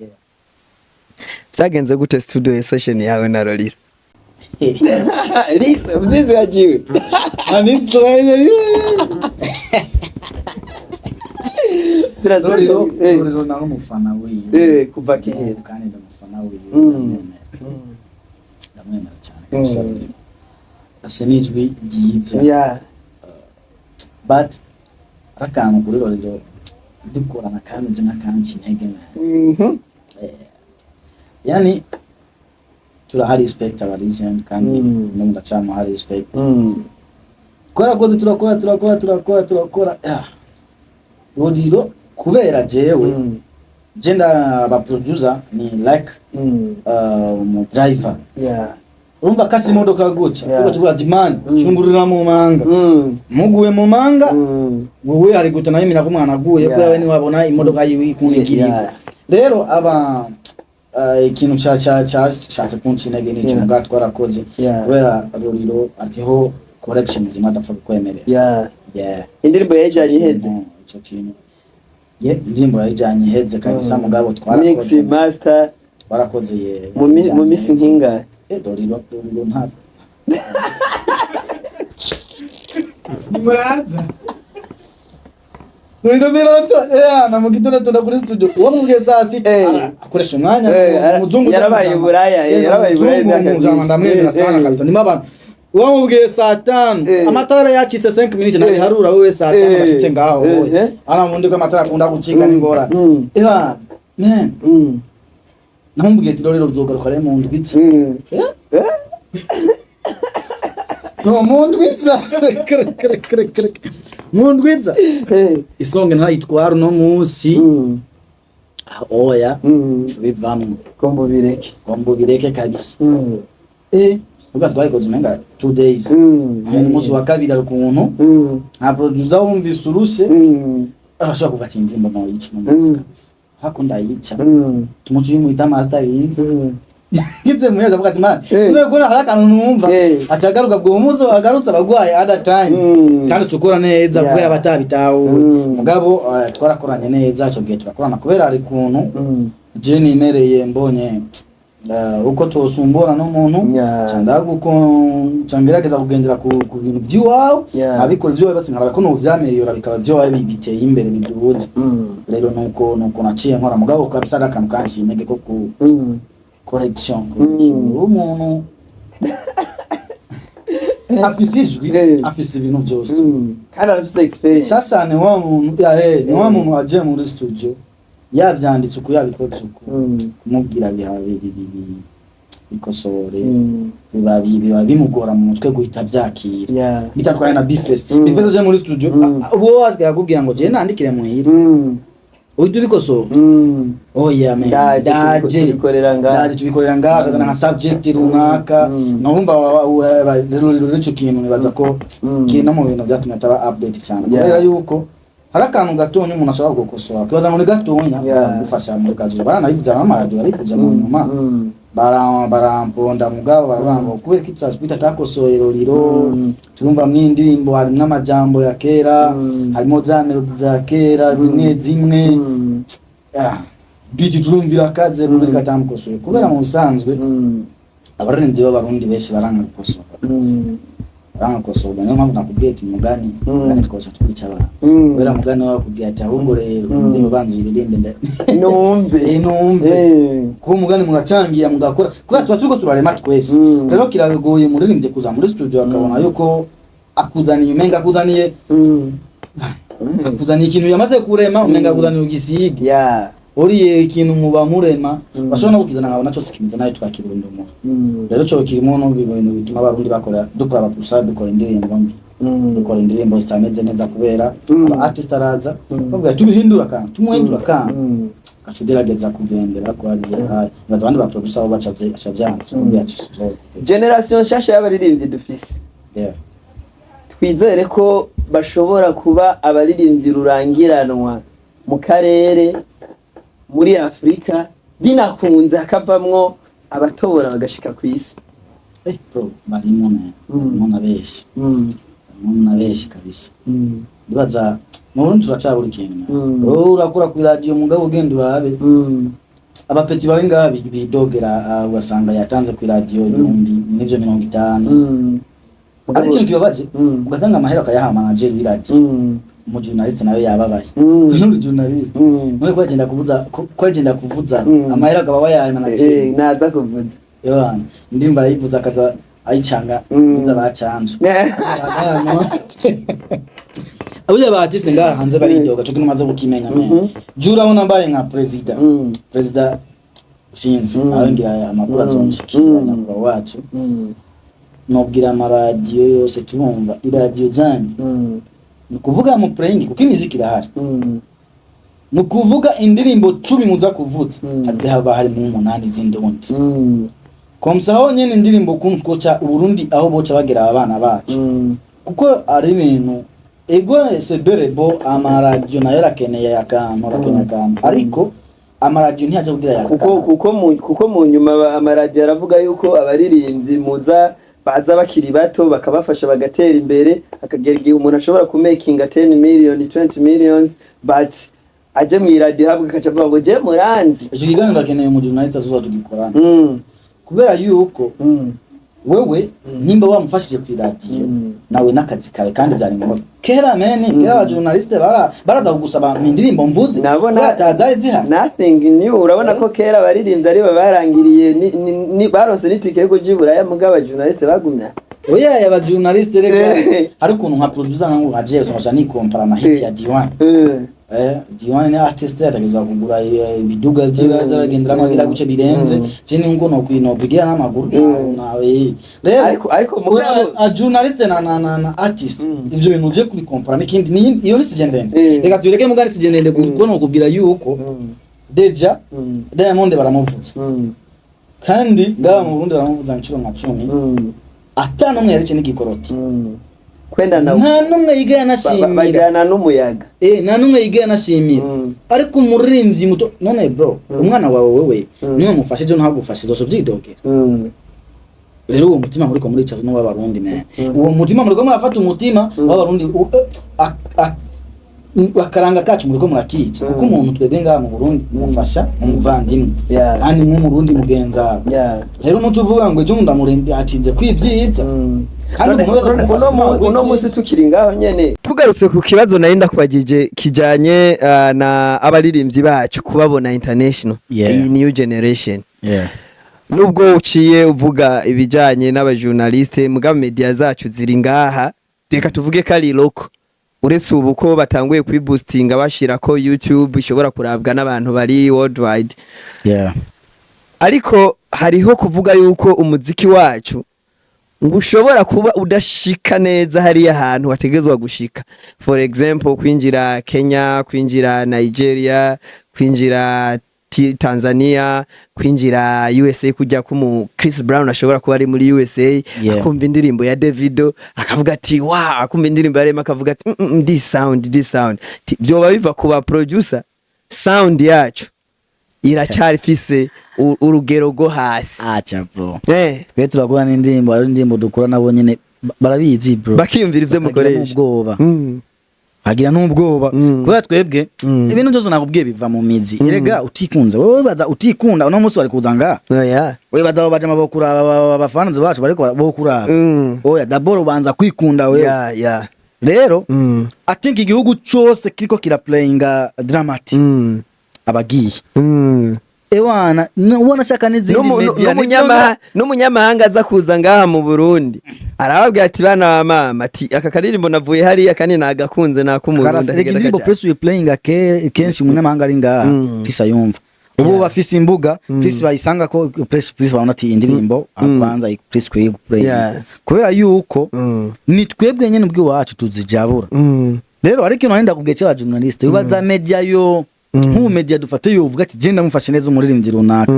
Yeah. Vyagenze gute studio session yawe na Lolilo? Lisa, mzizi yajiwe. Anitso. Lolilo, Lolilo nari umufana wiwe. Kuva kera. Kandi ndamufana wiwe, ndamwemera. Ndamwemera cyane kabisa Lolilo. Afise n'ijwi ryiza. But akantu kuri Lolilo dukorana kameze nk'akanca intege man. Yani turaha respect aba legend kandi n'ubu ndacamuha respect. Twarakoze, turakora, turakora, turakora, turakora. Ah. Lolilo kubera jewe je ndaba producer ni like umu driver. Urumva kasi imodoka guca ugaca ati man, shungurira mu manga, muguye mu manga, wowe hari guta nawe imenya ko umwana aguye kubera we niwabona imodoka yiwe ikunda igiriwe. Rero aba ikintu ca ca cashatse kunca intege nico, mugabo twarakoze kubera Ruriro atiho correction zimwe adapfa kukwemerera. Yeah. Indirimbo yajyanye iheze. Ico kintu ye indirimbo yayijanye iheze kabisa, mugabo Mix twarakoze. master. Twarakoze ye. Mu misi nkingahe? Ruriro, Ruriro nta Muraza. Ruriro birato na mu gitondo tunda kuri studio uwo mubwiye saa sita akoresha umwanya. Umuzungu. Yarabaye Buraya, yarabaye Buraya imyaka imyaka myinshi. ndamwemera sana kabisa. Ndimo abantu uwo mubwiye saa 5 amatara aba yacitse 5 minutes ntabiharura wewe saa 5 bashitse ngaho wowe ana mundi ko amatara akunda gucika n'ingorane. Man, namubwiye ati rero ruzogaruka rero mu ndwitsi. Eh? No, mu ndwiza kre kre kre kre mu ndwiza isonge ntayitwara uno munsi. Ah, oya, bivamwo. Kombo bireke. Ngomba bireke kabisa. Ubwo twayikoze umenga 2 days, umunsi wa kabiri ari ukuntu nta producer wumvise urushe arashobora kuva ati indirimbo nayica uno munsi kabisa hako ndayica tumuci yimwita master yinze ngize muheza avuga ati man, none hari akantu numva ati agaruka bwo munsi agarutse abagwaye other time kandi tukora neza kubera batabitahuye. Mugabo twarakoranye neza ico gihe turakorana kubera hari kuntu je nimereye mbonye uko tosumbura n'umuntu ca ngerageza kugendera ku bintu by'iwawe abikora ivy'iwawe basi nkaraba ko novyameliyora bikaba vy'iwawe biteye imbere biduze. Rero nuko naciye nkora mugabo kabisa ari akantu kanciye intege ko ku correction umuntu afise ijwi afise ibintu byose. Kandi arafise experience. Sasa ni wa muntu ya ni wa muntu aje muri studio yavyanditse uku yabikoze uku kumubwira biha bikosore biba bimugora mu mutwe guhita vyakira bitandukanye na Bface. Bface aje muri studio ubu wasigaye akubwira ngo je nandikire muhira. Uhita ubikosora. Oya man. Ndaje. Ndaje. Tubikorera ngaha. Ndaje, tubikorera ngaha, akazana nka subject runaka. Numva rero ico kintu nibaza ko kiri no mu bintu vyatumye ataba update cyane, kubera yuko hari akantu gatonya umuntu ashobora gukosora, kibaza ngo ni gatonya, kagufasha muri kazoza. Baranabivuze n'amaradiyo, barabivuze mu nyuma, baramponda mugabo baravuga ngo kubera ko Trust atakosoye Roriro, turumva mw'indirimbo harimwo amajambo ya kera, harimo za melody za kera zimwe zimwe. Ah, beat turumvira kaze kubera ko atamukosoye, kubera mu busanzwe abaririmbyi b'Abarundi benshi baranka gukosora, baranga gukosorwa. Niyo mpamvu nakubwiye ati mugani, mugani twoca twica abantu, kubera mugani wakubwiye ati ahubwo rero indirimbo banza uyiririmbe Numve. Numve. Kuko umugani muracangiye mugakora, kubera tuba turiko turarema twese. Rero kiragoye muririmbye kuza muri studio akabona yuko akuzaniye, umenga akuzaniye akuzaniye ikintu yamaze kurema, umenga akuzaniye ugisige. Uriye ikintu muba murema, bashobora no kukizana nkabona cyose kimeze nayo twakirundumura. Rero cyo kirimo no ibintu bituma Abarundi bakora, dukora abapusa, dukora indirimbo mbi, dukora indirimbo zitameze neza, kubera aba artist araza bavuga tubihindura kandi tumuhindura kandi gaca ugerageza kugendera ko hariya hayi baza abandi ba producer bo baca vyanga cyangwa yacu. Generation nshasha y'abaririmbyi dufise, twizere ko bashobora kuba abaririmbyi rurangiranwa mu karere, muri Afurika, binakunze hakavamwo abatobora bagashika ku isi. Eh bro, barimo na barimo na benshi, barimo na benshi kabisa. Ndibaza mu Burundi turacabura ikintu. Wowe urakora ku radio, mugabo ugenda urabe abapeti bari ngaha bidogera, ugasanga yatanze ku radio 1000 n'ivyo 50. Ariko ikintu kibabaje, ugatanga amahera ukayaha manager w'iradiyo, umujournaliste nawe yababaye. N'uri journaliste, none ko agenda kuvuza, ko agenda kuvuza, amahera akaba wayahaye manager. Naza kuvuza. Yohana indirimbo arayivuza, akaza ayicanga niza bacanje. Abuja ba artiste ngaha hanze baridoga, cyo kintu maze kukimenya men. Je urabona mbaye nka president, president sinzi, nawe ngira amakuru azomushikira, nyakubahwa wacu, nobwira amaradiyo yose, turumva iradiyo zanyu, ni ukuvuga mu playing, kuko imiziki irahari, ni ukuvuga indirimbo 10 muza kuvuza, haze haba harimo umunani z'indundi. Comme ça honyene indirimbo ukuntu twoca Uburundi aho boca bagera abana bacu, kuko ari ibintu ego seberebo. Amaradiyo nayo arakeneye akantu, arakeneye akantu, ariko amaradiyo ntiyajya kugira yaka. Kuko mu nyuma amaradiyo aravuga yuko abaririmbyi muza baza bakiri bato bakabafasha bagatera imbere, hakagera igihe umuntu ashobora kumakinga 10 million, 20 millions, but aje mu iradiyo habwe akaca avuga ngo je muranzi. Icyo kiganiro akeneye umujournaliste azoza tugikorana, kubera yuko wewe nimba wamufashije ku iradiyo, nawe n'akazi kawe, kandi byari ngombwa kera men. Kera abajournaliste baraza kugusaba indirimbo mvuze, kubera atazari zihari. Nothing new. Urabona ko kera abaririmbyi aribo barangiriye ni baronse n'itike yo kuja i Buraya, mugabo abajournaliste bagumya. Oya, abajournaliste reka, hari ukuntu nka producer nka Jeff nkaca nikompara na hit ya D1. D1 ni artist ategerezwa kugura ibiduga vyiwe, aragenderamo agira guce birenze. Je ni ngo no kwigira n'amaguru nawe rero. Ariko mugabo a journaliste na artist, ivyo bintu uje kubikompara n'ikindi iyo ni sujet ndende. Reka tuyireke mugani, sujet ndende, kuko no kubwira yuko déjà Diamond baramuvuza, kandi ngaha mu Burundi baramuvuza inshuro nka 10, ata n'umwe yarece n'igikoroti. Kwenda na Nta n'umwe yigera anashimira. Bajyana n'umuyaga. Nta n'umwe yigera anashimira. Ariko umuririmbyi muto, none bro, umwana wawe wewe niwe mufashe, ejo ntagufashe, zose ubyidogera. Rero uwo mutima muriko muricaza n'uw'Abarundi man. Uwo mutima muriko murafata, umutima w'Abarundi, akaranga kacu muriko murakica, kuko umuntu twebwe ngaha mu Burundi mufasha umuvandimwe kandi nk'Umurundi mugenzawe. Rero umuco uvuga ngo ejo ndamurinde atinze kwivyiza, kandi umuntu wese kumufasha si Uno nawe. musi tukiri ngaho nyene, tugarutse ku kibazo nari ndakubagije kijanye na abaririmbyi bacu kubabona international, iyi new generation, nubwo uciye uvuga ibijanye n'abajournaliste, mugabo media zacu ziri ngaha, reka tuvuge ko ari local, uretse ubu ko batanguye kwiboostinga bashira ko YouTube ishobora kurabwa n'abantu bari worldwide. Ariko hariho kuvuga yuko umuziki wacu ngo ushobora kuba udashika neza hariya hantu wategezwa gushika, for example kwinjira Kenya, kwinjira Nigeria, kwinjira Tanzania, kwinjira USA, kujya kumu Chris Brown ashobora kuba ari muri USA, akumva indirimbo ya Davido akavuga ati wow, akumva indirimbo ya Rema akavuga ati this sound, this sound." Byoba biva ku ba producer, sound yacu iracyari ifise urugero rwo hasi? Acha bro, twe turakora n'indirimbo, hari indirimbo dukora nabo nyene barabizi bro. Bakiyumvira ivyo Bakagira mukoresha. n'ubwoba, bagira n'ubwoba, kubera twebwe ibintu byose nakubwiye biva mu mizi. Erega utikunze wowe, baza utikunda uno munsi wari kuza nga Oya. wewe, baza baje bokuraba, abafanzi bacu bariko bokuraba. Oya, d'abord ubanza kwikunda wewe. Rero I think igihugu cose kiriko kira playinga Drama T, abagiye ewana ubona shaka n'izindi media. N'umunyamahanga aza kuza ngaha mu Burundi arababwira ati: "Bana ba mama," ati: "Aka karirimbo navuye hariya kandi nagakunze nak'Umurundi." Reka, indirimbo press we playing kenshi umunyamahanga ari ngaha Chris ayumva ubu. Bafise imbuga Chris bayisanga ko press babona ati indirimbo kwanza Chris kwiye play, kubera yuko ni twebwe nyene ubwiwacu tuzijabura. Rero ariko ikintu nari ndakubwiye cy'aba journaliste, wibaza media yo nk'ubu media dufate yovuga ati genda mufashe neza umuririmbyi runaka,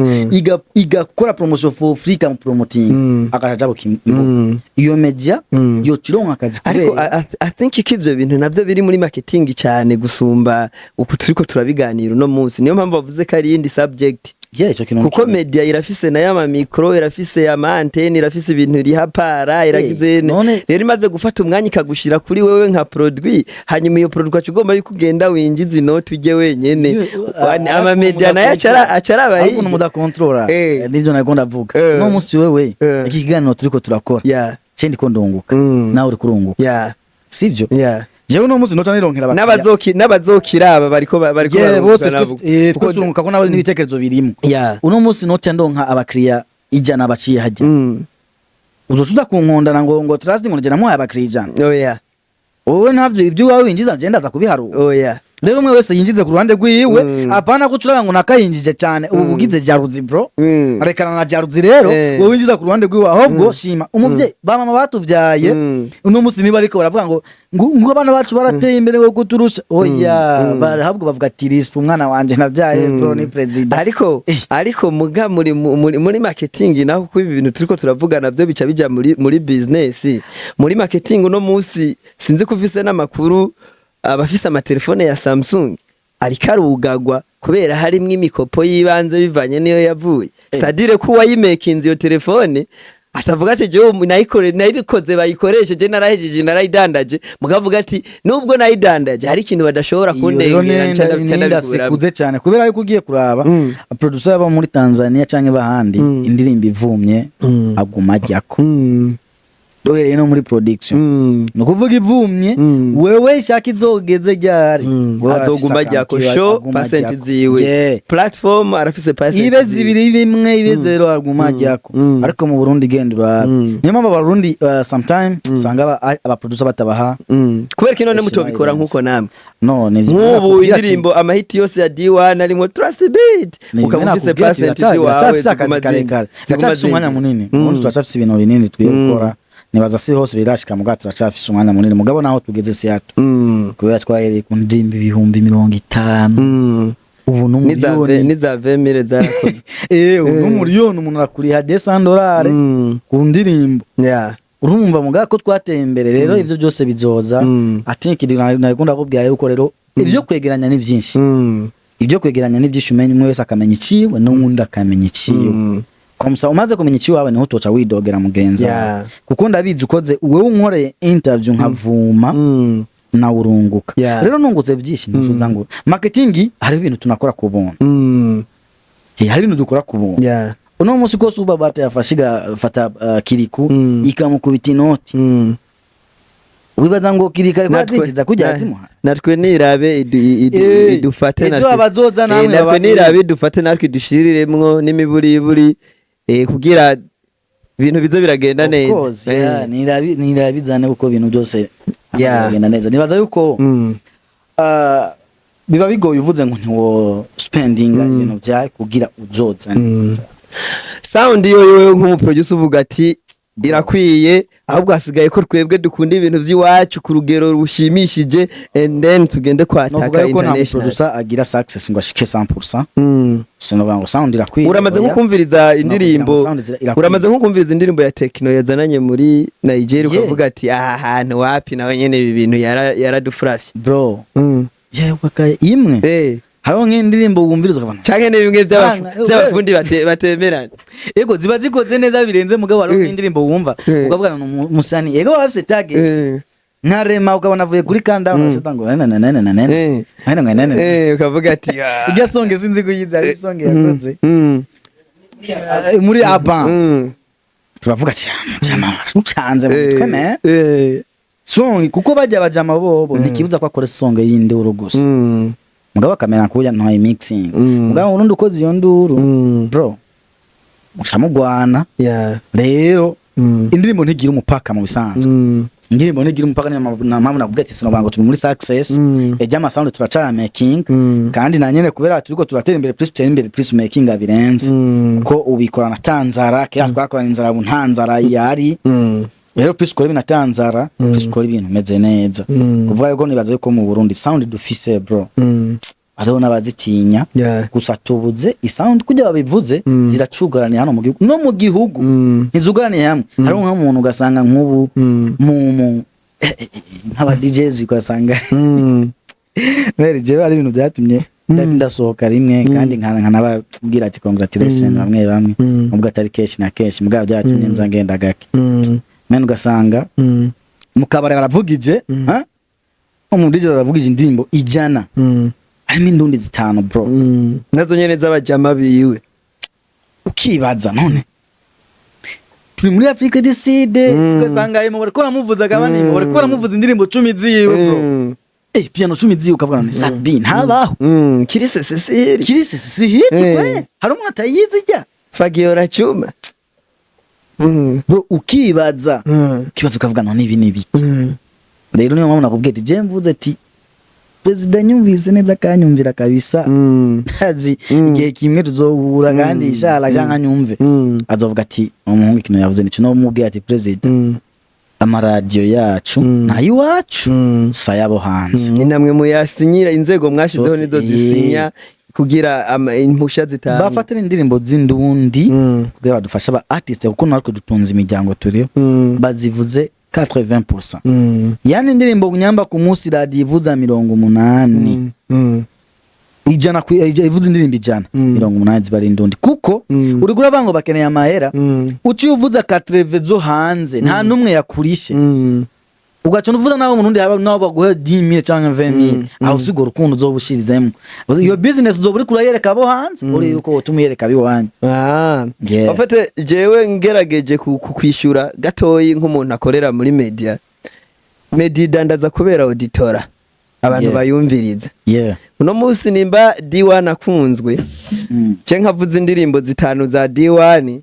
igakora promotion for free, mu promoting, akaja jabuka imbuga, iyo media yocironka akazi Ariko kubera I think ko ivyo bintu navyo biri muri marketing cyane gusumba uku turiko turabiganira uno munsi. Niyo mpamvu bavuze ko ari iyindi subject. Yeah, ico kintu Kuko media irafise nayo ama micro, irafise ama antenne, irafise ibintu iriha para iragize. Rero imaze gufata umwanya ikagushira kuri wewe nka produit, hanyuma iyo produit ugaca ugomba yuko ugenda winjiza inoti ujye wenyene. Ama media nayo acara Ariko abahiga. Mudakontrola. Nivyo nariko ndavuga. No munsi wewe, iki kiganiro turiko turakora, ce ndiko ndunguka, nawe uri kurunguka, sivyo? Yeah. Jewe uno munsi noca nironkera abakiriya. N'abazokiraba bariko Yeah, barunguka bose nabo. twese turunguka ko nabo n'ibitekerezo birimo. Uno munsi noca ndonka abakiriya 100 baciye hajya, uzoca uza kunkondana ngo Trust, ngo nje namuhaye abakiriya 100. Oya. Wowe ntavyo ibyo iwawe winjiza nje ndaza kubiharura. Oya. Rero umwe wese yinjize ku ruhande rwiwe, apana kucuranga ngo nakayinjije cyane. Ubu bugize jalousie bro. Rekana na jalousie rero. Wowe winjiza ku ruhande rwiwe, ahubwo shima umuvyeyi ba mama batuvyaye. Uno munsi niba ariko baravuga ngo abana bacu barateye imbere ngo kuturusha, oya, ahubwo bavuga ati rispe umwana wanje navyaye bro ni president. Ariko ariko muga muri marketing naho, kuko ibi bintu turiko turavuga navyo bica bija muri business, muri marketing uno munsi sinzi ko ufise n'amakuru, abafise amatelefone ya Samsung ariko arugagwa kubera harimwo imikopo y'ibanze bivanye niyo yavuye, c'est-à-dire ko uwayimekinze iyo telefone atavuga ati jewe nayikore nayikoze bayikoresheje narahejeje narayidandaje, mukavuga ati nubwo nayidandaje hari ikintu badashobora Iyo rero kundengera ni industry nca ikuze cyane, kubera yuko ugiye kuraba producer yaba muri Tanzania canke bahandi, indirimbo ivumye aguma ajyako, duhereye no muri production. Ni ukuvuga ivumye, wewe ishaka izogeze ryari, wewe arafise Azoguma akantu ajyako kiwe, show aguma percent ajyako. ziwe. Platform arafise percent Ibe ziwe. zibiri bimwe, ibe zero, aguma ajyako. Ariko mu Burundi genda urabe, niyo mpamvu Abarundi sometime usanga aba producer batabaha. Kubera ko none Eshima mutobikora irenze. nkuko namwe None nk'ubu indirimbo amahiti yose ya D1 arimo Trust Beat, ukaba ufise percent ziwawe Turacafise ziguma akazi karekare, ziguma turacafise umwanya zinjira. munini. Ubundi turacafise ibintu binini twiye gukora. Nibaza si hose birashika, mugabo turacafise umwanya munini, mugabo naho tugeze si hato, kubera twahereye ku ndirimbo 50,000, ubu n'umuriyoni. N'iza 20 mille zarakozwe. Ubu n'umuriyoni umuntu arakuriha $200 ku ndirimbo. Urumva mugabo ko twateye imbere rero, ivyo byose bizoza. I think narikunda kubwira yuko rero ibyo kwegeranya ni byinshi. Ibyo kwegeranya ni byinshi, umenya umwe wese akamenya iciwe n'uwundi akamenya iciwe. Comme ça umaze kumenya iciwawe niho utoca widogera mugenzi wawe. Kuko ndabizi ukoze wewe unkoreye interview nkavuma, nawe urunguka. Rero nungutse byinshi ntuzuza ngo marketing, hari ibintu tunakora ku buntu. Hari ibintu dukora ku buntu. Uno munsi kose uba bata yafashe igafata Kirikou, ikamukubita inoti, wibaza ngo Kirikou ariko azinjiza kujya azimuha? Natwe nirabe idufate. Ejo abazoza namwe Natwe nirabe idufate, natwe idushiriremwo n'imiburiburi, kugira ibintu bize biragenda Of neza. course, yeah, nirabizane kuko ibintu byose biragenda neza. Nibaza yuko biba bigoye uvuze ngo ntiwo spendinga ibintu byawe kugira uzozane. Sound yo, yowe nk'umuproducer uvuga ati irakwiye, ahubwo hasigaye ko twebwe dukunda ibintu by'iwacu ku rugero rushimishije, and then tugende Novuga kwataka yuko nta international. producer agira success ngo ashike 100%. Sinovuga ngo sound irakwiye. Uramaze Oya. nko kumviriza Sinovuga ngo indirimbo sound irakwiye. Uramaze nko kumviriza indirimbo ya Tekno yazananye muri Nigeria, ukavuga ati: "Aha hantu wapi, nawe nyene ibi bintu yaradufurafye." Bro, yewe kaye imwe. Hariho nk'indirimbo wumviriza ukabona Canke ni bimwe Bana, by'abafundi batemerana. Ego, ziba zikoze neza birenze, mugabo hariho nk'indirimbo wumva ukavugana n'umusani, ego, baba bafise target. Nka Rema, ukabona avuye kuri kanda unashita ngo na na na na na na na na na na. Ukavuga ati: "Ah." Irya song sinzi kuyizi, ari song yakoze muri aba turavuga cyane cyane ucanze mu mutwe me song, kuko bajya bajama bobo ntikibuza ko akora song y'induru gusa, mugabo akamera kuya nta mixing. Mugabo urundi ukoze iyo nduru, bro, mucamugwana. Rero indirimbo ntigira umupaka mu bisanzwe. Indirimbo ntigira umupaka, niyo mpamvu nakubwiye ati sinovuga ngo turi muri success. Ejo ama sound turacaya making, kandi na nyene kubera turiko turatera imbere, please tutera imbere, please making abirenze, ko ubikorana tanzara. Kera twakorana inzara, ubu nta nzara yari. Rero please ukora ibintu atanzara, please ukora ibintu umeze neza. Kuvuga yuko nibaza yuko mu Burundi sound dufise, bro, hariho n'abazitinya. Gusa tubuze isound kujya babivuze, ziracugaraniye hano mu gihugu no mu gihugu, ntizugaraniye hamwe. Hariho nk'umuntu ugasanga nk'ubu mu nk'aba DJs ugasanga Mary jewe ari ibintu byatumye ndasohoka rimwe, kandi nkanababwira ati congratulation bamwe bamwe, nubwo atari kenshi na kenshi, mugabo byatumye nza ngenda gake. Men, ugasanga mu kabari baravugije, ha? Umu DJ aravugije indirimbo 100, harimo indundi zitanu, bro. Nazo nyene z'abajama biwe. Ukibaza none turi muri Afrique du Sud, ugasanga ayo bariko baramuvuza akabani, bariko baramuvuza indirimbo 10 ziwe, bro. Piano 10 ziwe, ukavuga none Sat B ntabaho. Kiri seseseri. Kiri si hit kwe, hari umuntu atayizi ijya. Fagiola chuma. Bro, ukibaza, ukibaza ukavuga none ibi ni ibiki? Rero niyo mpamvu nakubwiye ati je mvuze ati perezida nyumvise neza akanyumvira kabisa, ntazi igihe kimwe tuzohura, kandi inshallah canke anyumve, azovuga ati umuhungu ikintu yavuze nico. No mubwiye ati perezida, amaradiyo yacu nayiwacu, sayabo hanze. Ni namwe muyasinyira, inzego mwashizeho Zose, nizo zisinya kugira impusha zitangwe. Bafatira indirimbo z'indundi kugira badufashe aba artiste, kuko natwe dutunze imiryango turiho. Bazivuze 80%, yani indirimbo nyamba ku munsi radiyo ivuza 80, 100 ivuza indirimbo 100, 80 ziba ari indundi, kuko uriko uravuga ngo bakeneye amahera. Uciye uvuza 80 zo hanze, nta n'umwe yakurishe, ugaca uvuza nawe mu Burundi haba nawe baguhe 10,000 canke 20,000, aho usiga urukundo uzoba ushirizemo iyo business, uzoba uriko urayereka abo hanze, uri yuko wotuma uyereka abiwanyu. Yeah. En fait, jewe ngerageje kwishyura gatoyi nk'umuntu akorera muri media. Media idandaza kubera auditora, abantu bayumviriza. Uno munsi nimba D1 akunzwe, ce nkavuza indirimbo zitanu za D1,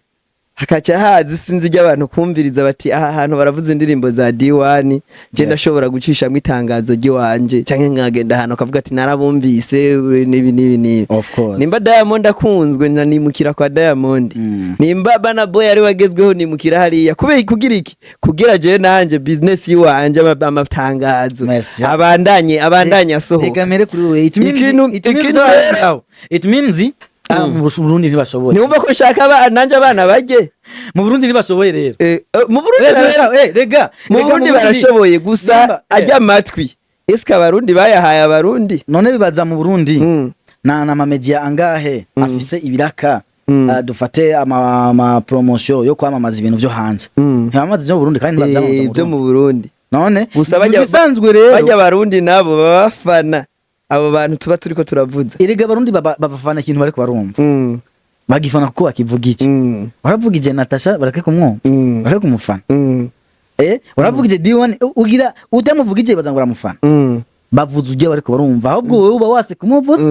hakaca haza isinzi ry'abantu kumviriza, bati: "Aha hantu baravuza indirimbo za D1." Je ndashobora gucishamwo itangazo ry'iwanje, canke nkagenda ahantu akavuga ati: "Narabumvise nibi nibi nibi." Of course. Nimba Diamond akunzwe, nanimukira kwa Diamond. Nimba Burna Boy ari wagezweho, nimukira hariya. Kubera kugira iki? Kugira jewe nanje business yiwanje, amatangazo Merci. abandanye asohoka. Reka mere kuri wewe, it means it means Ikintu rero- it means mu Burundi ntibashoboye. Niwumva ko nshaka nanje abana bajye. Mu Burundi ntibashoboye rero. Mu Burundi Rega mu rega, Burundi barashoboye gusa ajya amatwi, eske Abarundi bayahaye Abarundi? None bibaza mu Burundi na ma media angahe afise ibiraka? Dufate ama promotion yo kwamamaza ibintu vyo hanze, ntibamamaza ibyo mu Burundi kandi ntibavyamamaza mu byo mu Burundi. Burundi. None Gusa mu bajya bisanzwe rero bajya Abarundi nabo baba bafana abo bantu tuba turiko turavuza. Erega Abarundi babafana ikintu bariko barumva, bagifana kuko bakivuga iki. Baravugije Natasha, bareke kumwumva, bareke kumufana. Uravugije D1, ugira utamuvugije baza ngo baramufana. Bavuze ujya bariko barumva, ahubwo wowe uba wase kumuvuza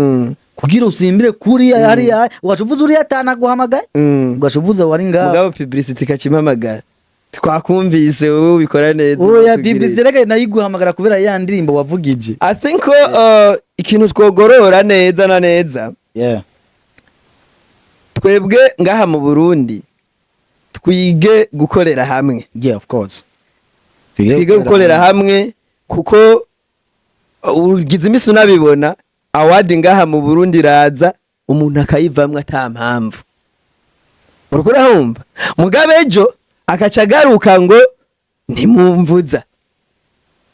kugira usimbire kuriya hariya, ugaca uvuza uriya atanaguhamagaye, ugaca uvuza wari ngaho. Mugabo publicity kacimpamagara, twakumvise, wowe ubikora neza. Oya. Utugirire. Publicity rega nayiguhamagara kubera ya ndirimbo wavugije. I think ko ikintu twogorora neza na neza, twebwe ngaha mu Burundi. Twige gukorera hamwe. Yeah, of course. Twige gukorera hamwe, kuko ugize imisi unabibona, award ngaha mu Burundi iraza, umuntu akayivamwo ata mpamvu. Uriko urahumva? Mugabe ejo akaca agaruka ngo ntimumvuza,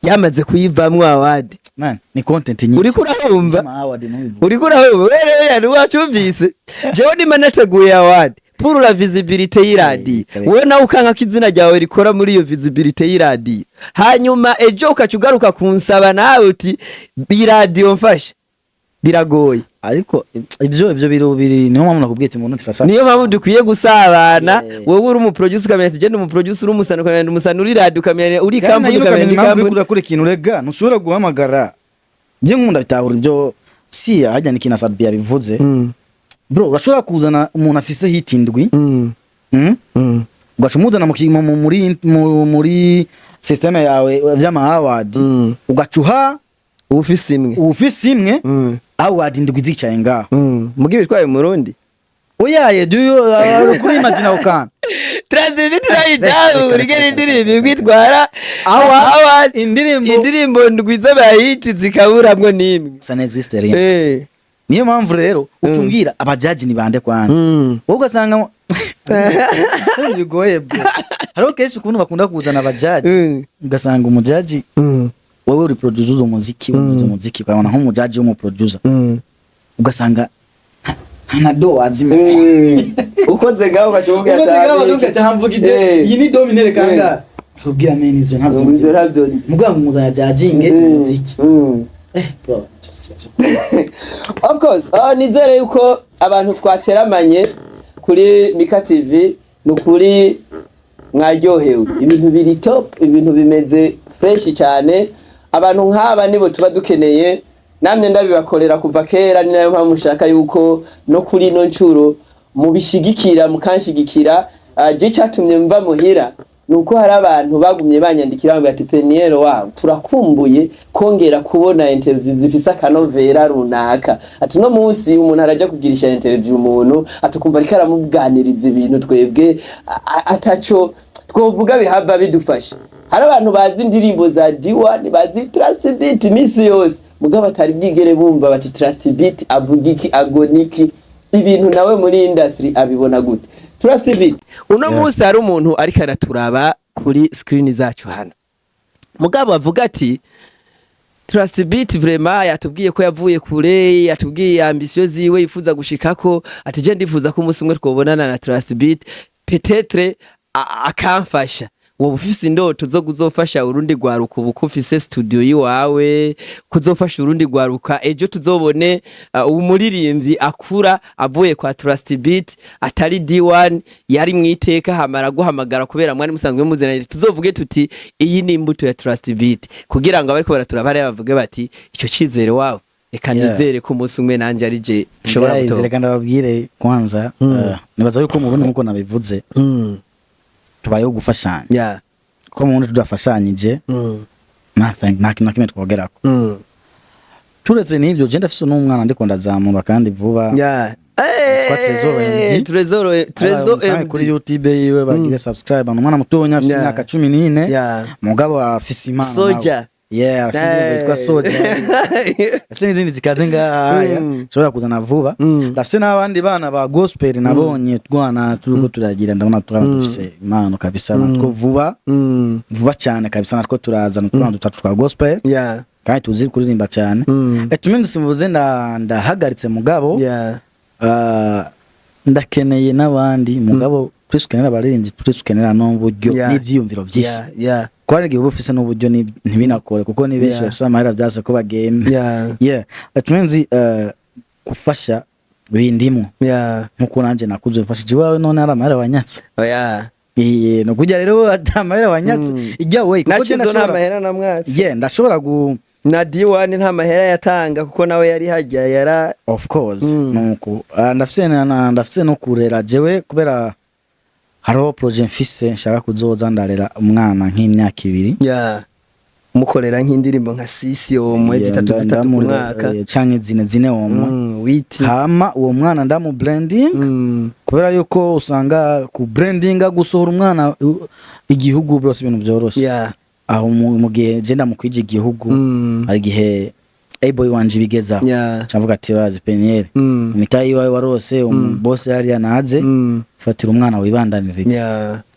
yamaze kuyivamwo award. Man, ni content nyinshi. Uriko urahumva? Sema award ntubivuge. Uriko urahumva? Wewe yari wacumvise, jewe ndima nateguye award pour la visibilité y'iradiyo, wewe nawe ukanka ko izina ryawe rikora muri iyo visibilité y'iradiyo, hanyuma ejo ukaca ugaruka kunsaba nawe uti iradiyo mfashe. Biragoye. Ariko ibyo biri niyo mpamvu nakubwiye ati umuntu turashaka. Niyo mpamvu dukwiye gusabana. Wowe uri umuproducer ukamenya ati genda umuproducer, uri umusani ukamenya ndi umusani, uri radiyo ukamenya uri Kandi kampuni nayo ukamenya ukamenya ndi impamvu uriko kampuni. urakora ikintu. Rega ntushobora guhamagara, njye nkunda bitahura ibyo si hajya ni kina Sadbi yabivuze. Bro, urashobora kuzana umuntu afise hit indwi, ugaca umuzana muri système yawe vy'ama award, ugaca uha ufise imwe. Ufise imwe, award indwi zicaye ngaho. Mugibe bitwaye Umurundi. Oyaye, do you kuri imagine ako kantu? Transmit irayidahura igera indirimbo imwe itwara Award, award. Indirimbo. Indirimbo ndwi z'abayiti zikaburamwo n'imwe. Ça n'existe rien. Niyo mpamvu rero ucumbwira abajaji ni bande kwanza. Wowe ugasanga bigoye, bro. Hariho kenshi ukuntu bakunda kuzana abajaji, ugasanga umujaji, wowe uri producer umuziki, uzi umuziki, ukabona nk'umujaji w'umuproducer, ugasanga nta na do azima. Ukoze ngaho ugaca uvuga ati iyi ni do mineure kangahe? Akubwira men, ivyo ntabyo Ivyo nzi. ntabyo nzi. Mugabo muzana judging umuziki. Bro. Of course, nizere yuko abantu twateramanye kuri Mika TV, ni ukuri mwaryohewe. Ibintu biri top, ibintu bimeze fresh cyane. Abantu nk'aba nibo tuba dukeneye. Namwe ndabibakorera kuva kera, ni nayo mpamvu nshaka yuko no kuri ino ncuro mubishigikira, mukanshigikira. Je cyatumye mva muhira nuko hari abantu bagumye banyandikira bambwira ati: "Peniel, wabo turakumbuye kongera kubona interview zifise akanovera runaka." Ati no munsi umuntu araja kugirisha interview umuntu, atukumva ariko aramuganiriza ibintu twebwe ataco twovuga bihava bidufasha. Hari abantu bazi indirimbo za D1, bazi Trust Beat imisi yose, mugabo batari bwigere bumva bati Trust Beat avuga iki, agona iki, ibintu nawe muri industry abibona gute. Trust Beat, uno munsi hari umuntu ariko araturaba kuri screen zacu hano, mugabo avuga ati Trust Beat vraiment yatubwiye ko yavuye kure, yatubwiye ambition ziwe yifuza gushikako, ati je ndifuza ko umunsi umwe twobonana na Trust Beat, peut-être akamfasha. Wowe ufise indoto zo kuzofasha urundi rwaruka, ubu ko ufise studio yiwawe, kuzofasha urundi rwaruka, ejo tuzobone umuririmbyi akura avuye kwa Trust Beat, atari D1 yari mwiteka hamara guhamagara kubera mwari musanzwe muzinanye, tuzovuge tuti iyi ni imbuto ya Trust Beat, kugira ngo abariko baratura hariya bavuge bati ico cizere wawe, reka nizere ko umunsi umwe nanje ari je nshobora Guys, gutora. Reka ndababwire kwanza, nibaza yuko mu Burundi, nkuko nabivuze, tubayeho gufashanya, ko mu Burundi tudafashanyije, nothing, nta kintu na kimwe twogerako. Turetse n'ibyo, je ndafise n'umwana ndiko ndazamura kandi vuba. Yitwa Trezor MD. Trezor, Trezor Umusange MD. Kuri YouTube yiwe bagire subscribe. Ni umwana mutonya afise imyaka 14, mugabo afise impano nawe. Soja. Yeah, afise indirimbo yitwa Soja, afise n'izindi zikaze ngaha nshobora kuzana vuba. Ndafise n'abandi bana ba gospel nabonye twana turiko turagira, ndabona twana dufise impano kabisa, natwo vuba, vuba cyane kabisa, natwo turazana utwana dutatu twa gospel kandi tuzi kuririmba cyane. Tumenye simvuze ndahagaritse, mugabo ndakeneye n'abandi. Mugabo twese ukenera abaririmbyi, twese ukenera n'uburyo n'ivyiyumviro vyinshi, kuko hari igihe uba ufise n'uburyo ntibinakore, kuko ni benshi bafise amahera vyase ko bagenda. Yeah, it means gufasha bindimo, nkuko nanje nakuze mfashije iwawe, none hari amahera wanyatse. Oya. No kujya rero ata amahera wanyatse ijya we, kuko je Nacizo nta mahera namwatse. Yeah, ndashobora gu Na D1 nta mahera yatanga, kuko nawe yari hajya yara Of course. Nuko ndafise ndafise no kurera jewe, kubera hariho projet mfise nshaka kuzoza ndarera umwana nk'imyaka 2. Mukorera nk'indirimbo nka sisi omwe, zitatu, zitatu ku mwaka. Canke zine, zine omwe. Witi. Hama uwo mwana ndamu branding, kubera yuko usanga ku brandinga, gusohora umwana igihugu byose ibintu byoroshe. Aho mu gihe je ndamukwije igihugu, hari igihe A-boy wanje ibigezaho, cavuga ati: "Bazi Peniel, imitayi iwawe warose boss hariya naze, fatira umwana wibandanirize."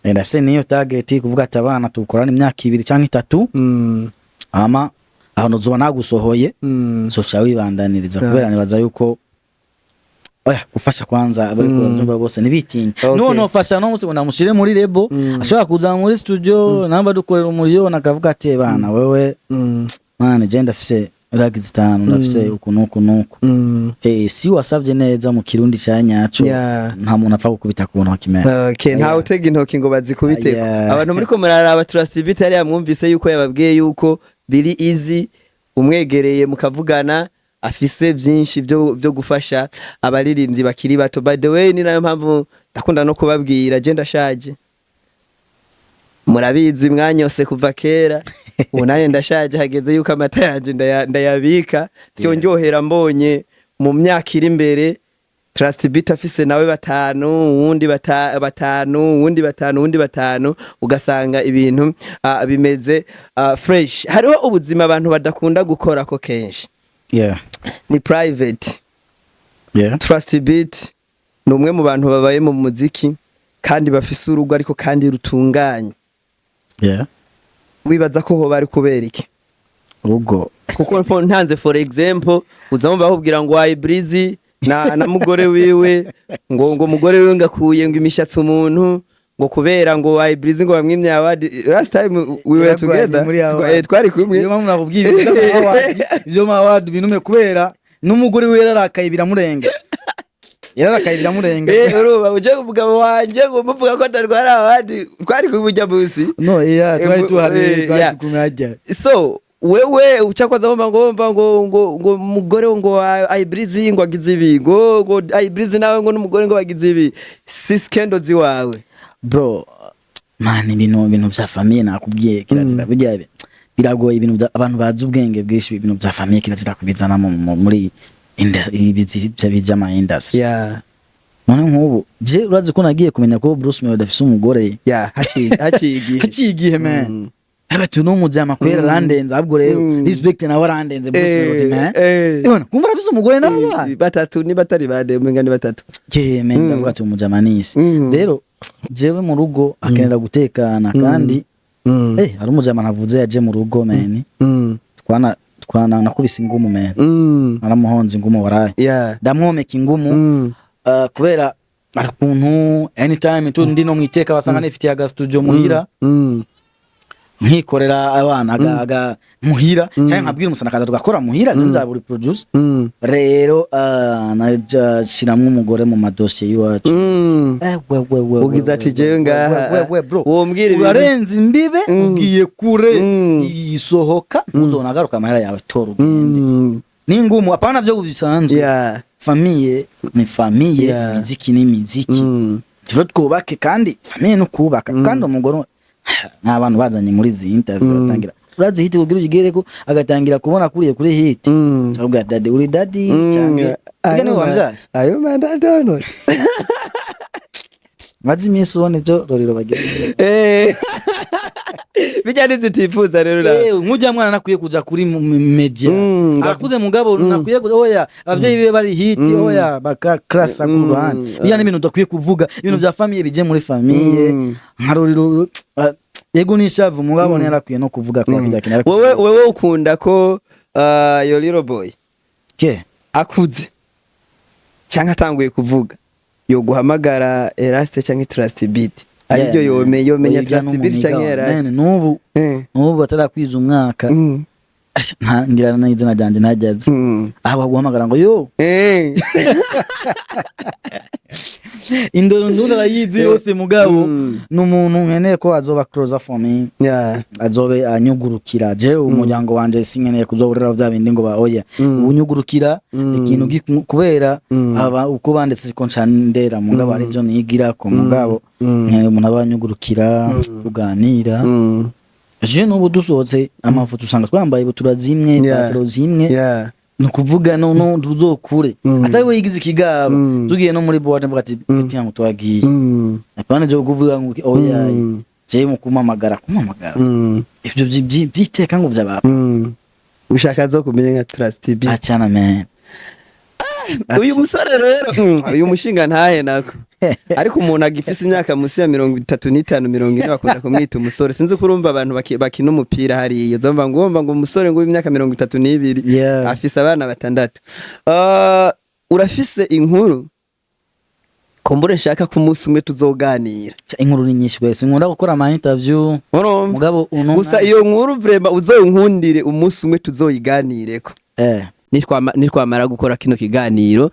Ndafise niyo target, kuvuga ati abana tukorana imyaka 2 canke 3, hama aho nozoba nagusohoye, zoca wibandaniriza, kubera nibaza yuko oya gufasha kwanza abariko baravyumva bose ntibitinye. Nuwo nofasha no musi ngo ndamushire muri label, ashobora kuza muri studio namba dukorera umuriyoni, akavuga ati: "Bana wewe, mwana, je ndafise ragi 5, ndafise uku nuku nuku." Si wasavye neza mu Kirundi ca nyaco, nta muntu apfa gukubita ku ntoki, man. Okay, ntawe utega intoki ngo bazikubiteko. Abantu muriko muraraba Trust Beat hariya, mwumvise yuko yababwiye yuko biri easy, umwegereye mukavugana, afise byinshi byo gufasha abaririmbyi bakiri bato. By the way, ni nayo mpamvu ndakunda no kubabwira, je ndashaje, murabizi, mwanyose kuva kera, ubu nanjye ndashaje, hageze yuko amata yanje ndayabika. Vyonryohera mbonye mu myaka iri imbere Trust Beat afise nawe batanu, uwundi batanu, uwundi batanu, uwundi batanu, ugasanga ibintu bimeze fresh. Hariho ubuzima abantu badakunda gukora ko kenshi, ni private. Trust Beat ni umwe mu bantu babaye mu muziki kandi bafise urugo, ariko kandi rutunganye. Wibaza ko hoba ari kubera iki? Urugo? Kuko ntanze for example, uzamva bakubwira ngo wayi Breezy na mugore wiwe, ngo mugore wiwe ngakuye ngo imishatsi umuntu, ngo kubera ngo wayi Breezy ngo bamwimye award. Last time we were together, muri award. Twari kumwe. Niyo mpamvu nakubwiye ibyo ma award binume, kubera n'umugore we yararakaye biramurenga, yararakaye biramurenga. Urumva uje umugabo wanje ngo muvuga ko atarwara award, twari kumwe ujya musi. No, yeah, twari tuhari, twari kumwe hajya. So wewe ucakwaza wumva ngo mugore ngo Ibreezy ngo agize ibi, ngo Ibreezy nawe ngo n'umugore ngo bagize ibi, si scandals iwawe? Bro, man, ibintu vya famille nakubwiye kirazira, burya biragoye, ibintu abantu bazi ubwenge bwinshi, ibintu vya famille kirazira kubizana muri ibi vy'ama industry. None nk'ubu je urazi ko nagiye kumenya ko Bruce Melody afise umugore Yeah, haciye igihe. Haciye igihe, man. Aba tuno mujama kwera arandenze, ahubwo rero respect, nawe arandenze Bruce Melody, man. Ebona kumva arafise umugore nawe. Batatu, ni batari bande, umenga ni batatu. Ke man, ndavuga ati umujama nisi. Rero jewe mu rugo akenera gutekana, kandi hari umujama navuze yaje mu rugo, man. Twana nakubise ingumu, man. Naramuhonze ingumu waraye. Ndamwomeka ingumu. Kubera ari ukuntu anytime tu ndi no mwiteka basanga nifitiye aga studio muhira, nkikorera abana aga muhira, cyangwa nkabwira umusana akaza tugakora muhira, mm. bya buri producer. Rero naja shiramwo umugore mu madosiye y'iwacu. We we we. Ugize ati jewe ngaha, we we bro, wombwira ibintu. Urarenze imbibe, ugiye kure, isohoka, ntuzonagaruka, amahera yawe tora ugende. Ni ngumu, apana byo bisanzwe. Famille ni famille, miziki ni miziki. Rero twubake, kandi famille no kubaka, kandi umugore nta bantu bazanye muri izi interview, batangira urazi hit kugira uyigereko, agatangira kubona kuriye kuri hit, cyangwa daddy, uri daddy, cyangwa ujya niwe wamvyaye. Ayo mandadono. Maze iminsi ubona ibyo rorero bagira. Bijya n'ivyo utifuza rero nawe. Nk'ujya mwana nakwiye kuja kuri media, arakuze mugabo, nakwiye kuja oya, abavyeyi biwe bari hit, oya bakakrasa ku ruhande. Bijya n'ibintu udakwiye kuvuga, ibintu bya famille bije muri famille. Nka rorero, yego nishavu, mugabo ntiyarakwiye no kuvuga ko kijya kintu. Wewe ukunda ko your little boy ke akuze cyangwa atanguye kuvuga yoguhamagara Eraste cyangwa Trust Beat, aribyo yomenya Trust Beat cyangwa Eraste? N'ubu n'ubu batarakwiza umwaka, asha, nta ngira n'izina ryanjye ntajyazi, aho baguhamagara ngo yo indoro ndunda arayizi yose, mugabo ni umuntu nkeneye ko azoba closer for me, azobe anyugurukira. Je umuryango wanje sinkeneye kuzoburira vya bindi ngo ba oya, unyugurukira ikintu kubera aba uko banditse siko ncandera, mugabo ari byo nigira ko, mugabo nkeneye umuntu aba anyugurukira, tuganira. Je n'ubu dusohotse amafoto usanga twambaye ibutura zimwe, ipataro zimwe. Ni ukuvuga no tuzokure atari we yigize ikigaba. Tugiye no muri boîte mvuga ati petit yangu twagiye. Apana byo kuvuga ngo oya, je mu kumamagara ivyo vyiteka ngo vyaba. Ushaka zo kumenya nka Trust B. Achana man. Uyu musore rero, uyu mushinga ntahe nako, ariko umuntu agifise imyaka musi ya 35, 40 bakunda kumwita umusore. Sinzi ko urumva abantu bakina umupira hariya uzumva ngo wumva ngo umusore ngo w'imyaka 32 afise abana batandatu. Urafise inkuru kumbure nshaka ko umunsi umwe tuzoganira. Ca, inkuru ni nyinshi wese nkunda gukora ama interview. Urumva? Mugabo uno gusa mwanya- iyo nkuru vraiment uzoyinkundire, umunsi umwe tuzoyiganireko. Nitwamara gukora kino kiganiro,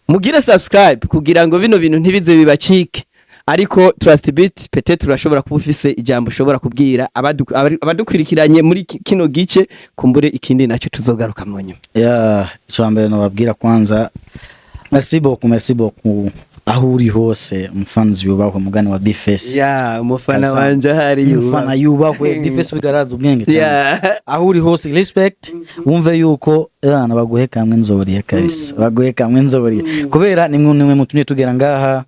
mugire subscribe kugira ngo bino bintu ntibize bibacike. Ariko Trust Beat, peut-être urashobora kuba ufise ijambo ushobora kubwira abadukurikiranye muri kino gice, kumbure ikindi nacyo tuzogaruka mu nyuma. Ya, icya mbere nababwira kwanza, merci beaucoup, merci beaucoup, aho uri hose umufanzi yubahwe, mugani wa Bface. Ya, umufana Kabisa. wanje ahari. Umufana yubahwe, Bface bigaraza ubwenge cyane. Aho uri hose respect, wumve yuko abana baguhe kamwe nzoriye kabisa, baguhe kamwe nzoriye, kubera nimwe mutumye tugera ngaha,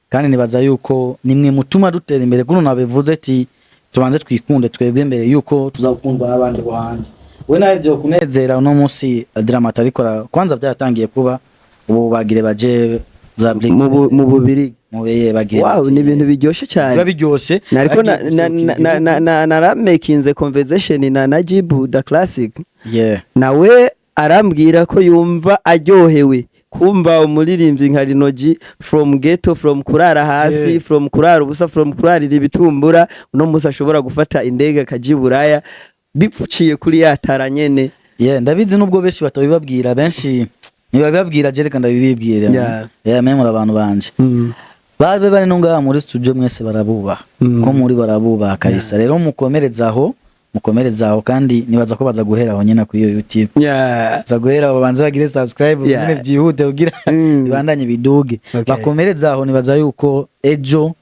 kandi nibaza yuko nimwe mutuma dutera imbere. Kuno nabivuze ati tubanze twikunde twebwe mbere yuko tuzakundwa n'abandi bo hanze. We nawe byo kunezera uno munsi Drama T arikora, kwanza byaratangiye kuba ubu bagire baje za Blix Mu Bubiri. Mu beye bagire Wow, baje. Ni ibintu biryoshye cyane. Biba biryoshe. Nariko Bagiye guserukira igihugu. Naramekinze conversation na Najibu da Classic, nawe arambwira ko yumva aryohewe kumva umuririmbyi nka Rinogi from ghetto, from kurara hasi, from kurara ubusa, from kurarira ibitumbura, uno munsi ashobora gufata indege akaja i Buraya bipfuciye kuri ya tara nyene. Yeah, ndabizi nubwo benshi batabibabwira, benshi ntibabibabwira, je reka ndabibibwira. Yeah, memura abantu banje babe bari no ngaha muri studio mwese barabubaha. Ko muri barabubaha kabisa. Rero mukomereza aho, mukomereza aho, kandi nibaza ko baza guhera aho nyine kuri iyo YouTube. Baza guhera aho babanze bagire subscribe nyine byihute kugira bibandanye biduge. Bakomereza aho, nibaza yuko ejo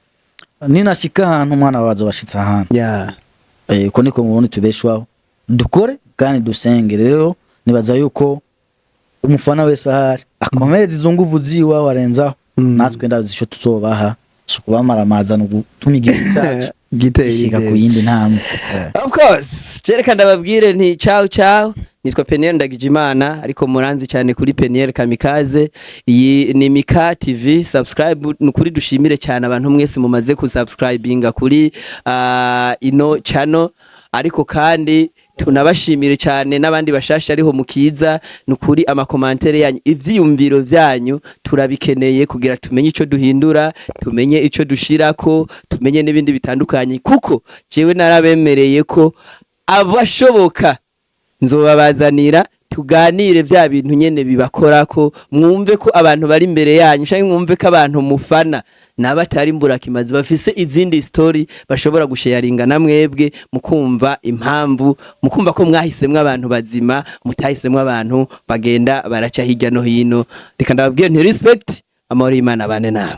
ninashika ahantu umwana wazo bashitse ahantu. Uko niko mubona tubeshwaho, dukore kandi dusenge. Rero nibaza yuko umufana wese ahari akomereza izo nguvu ziwe arenzaho. Natwe ndazi ico tuzobaha, si ukubamaramaza, ni ugutuma igihugu cyacu Gitera gishika ku imbere. yindi ntambwe. Of course, jereka ndababwire nti ciao ciao. Nitwa Peniel Ndagijimana, ariko muranzi cyane kuri Peniel Kamikaze. Iyi ni Mika TV. Subscribe nukuri, dushimire cyane abantu mwese mumaze kusubscribinga kuri ino channel, ariko kandi tunabashimire cyane n'abandi bashasha ariho mukiza. Nukuri ama commentaires yanyu, ivyiyumviro vyanyu turabikeneye kugira tumenye ico duhindura, tumenye ico dushirako, tumenye n'ibindi bitandukanye, kuko jewe narabemereye ko abashoboka nzobabazanira tuganire bya bintu nyene bibakorako, mwumve ko abantu bari imbere yanyu canke mwumve ko abantu mufana n'abatari mburakimazi bafise izindi story bashobora gusharinga na mwebwe, mukumva impamvu, mukumva ko mwahisemwo abantu bazima, mutahisemwo abantu bagenda baraca hirya no hino. Reka ndababwire nti respect, amahoro y'Imana bane namwe.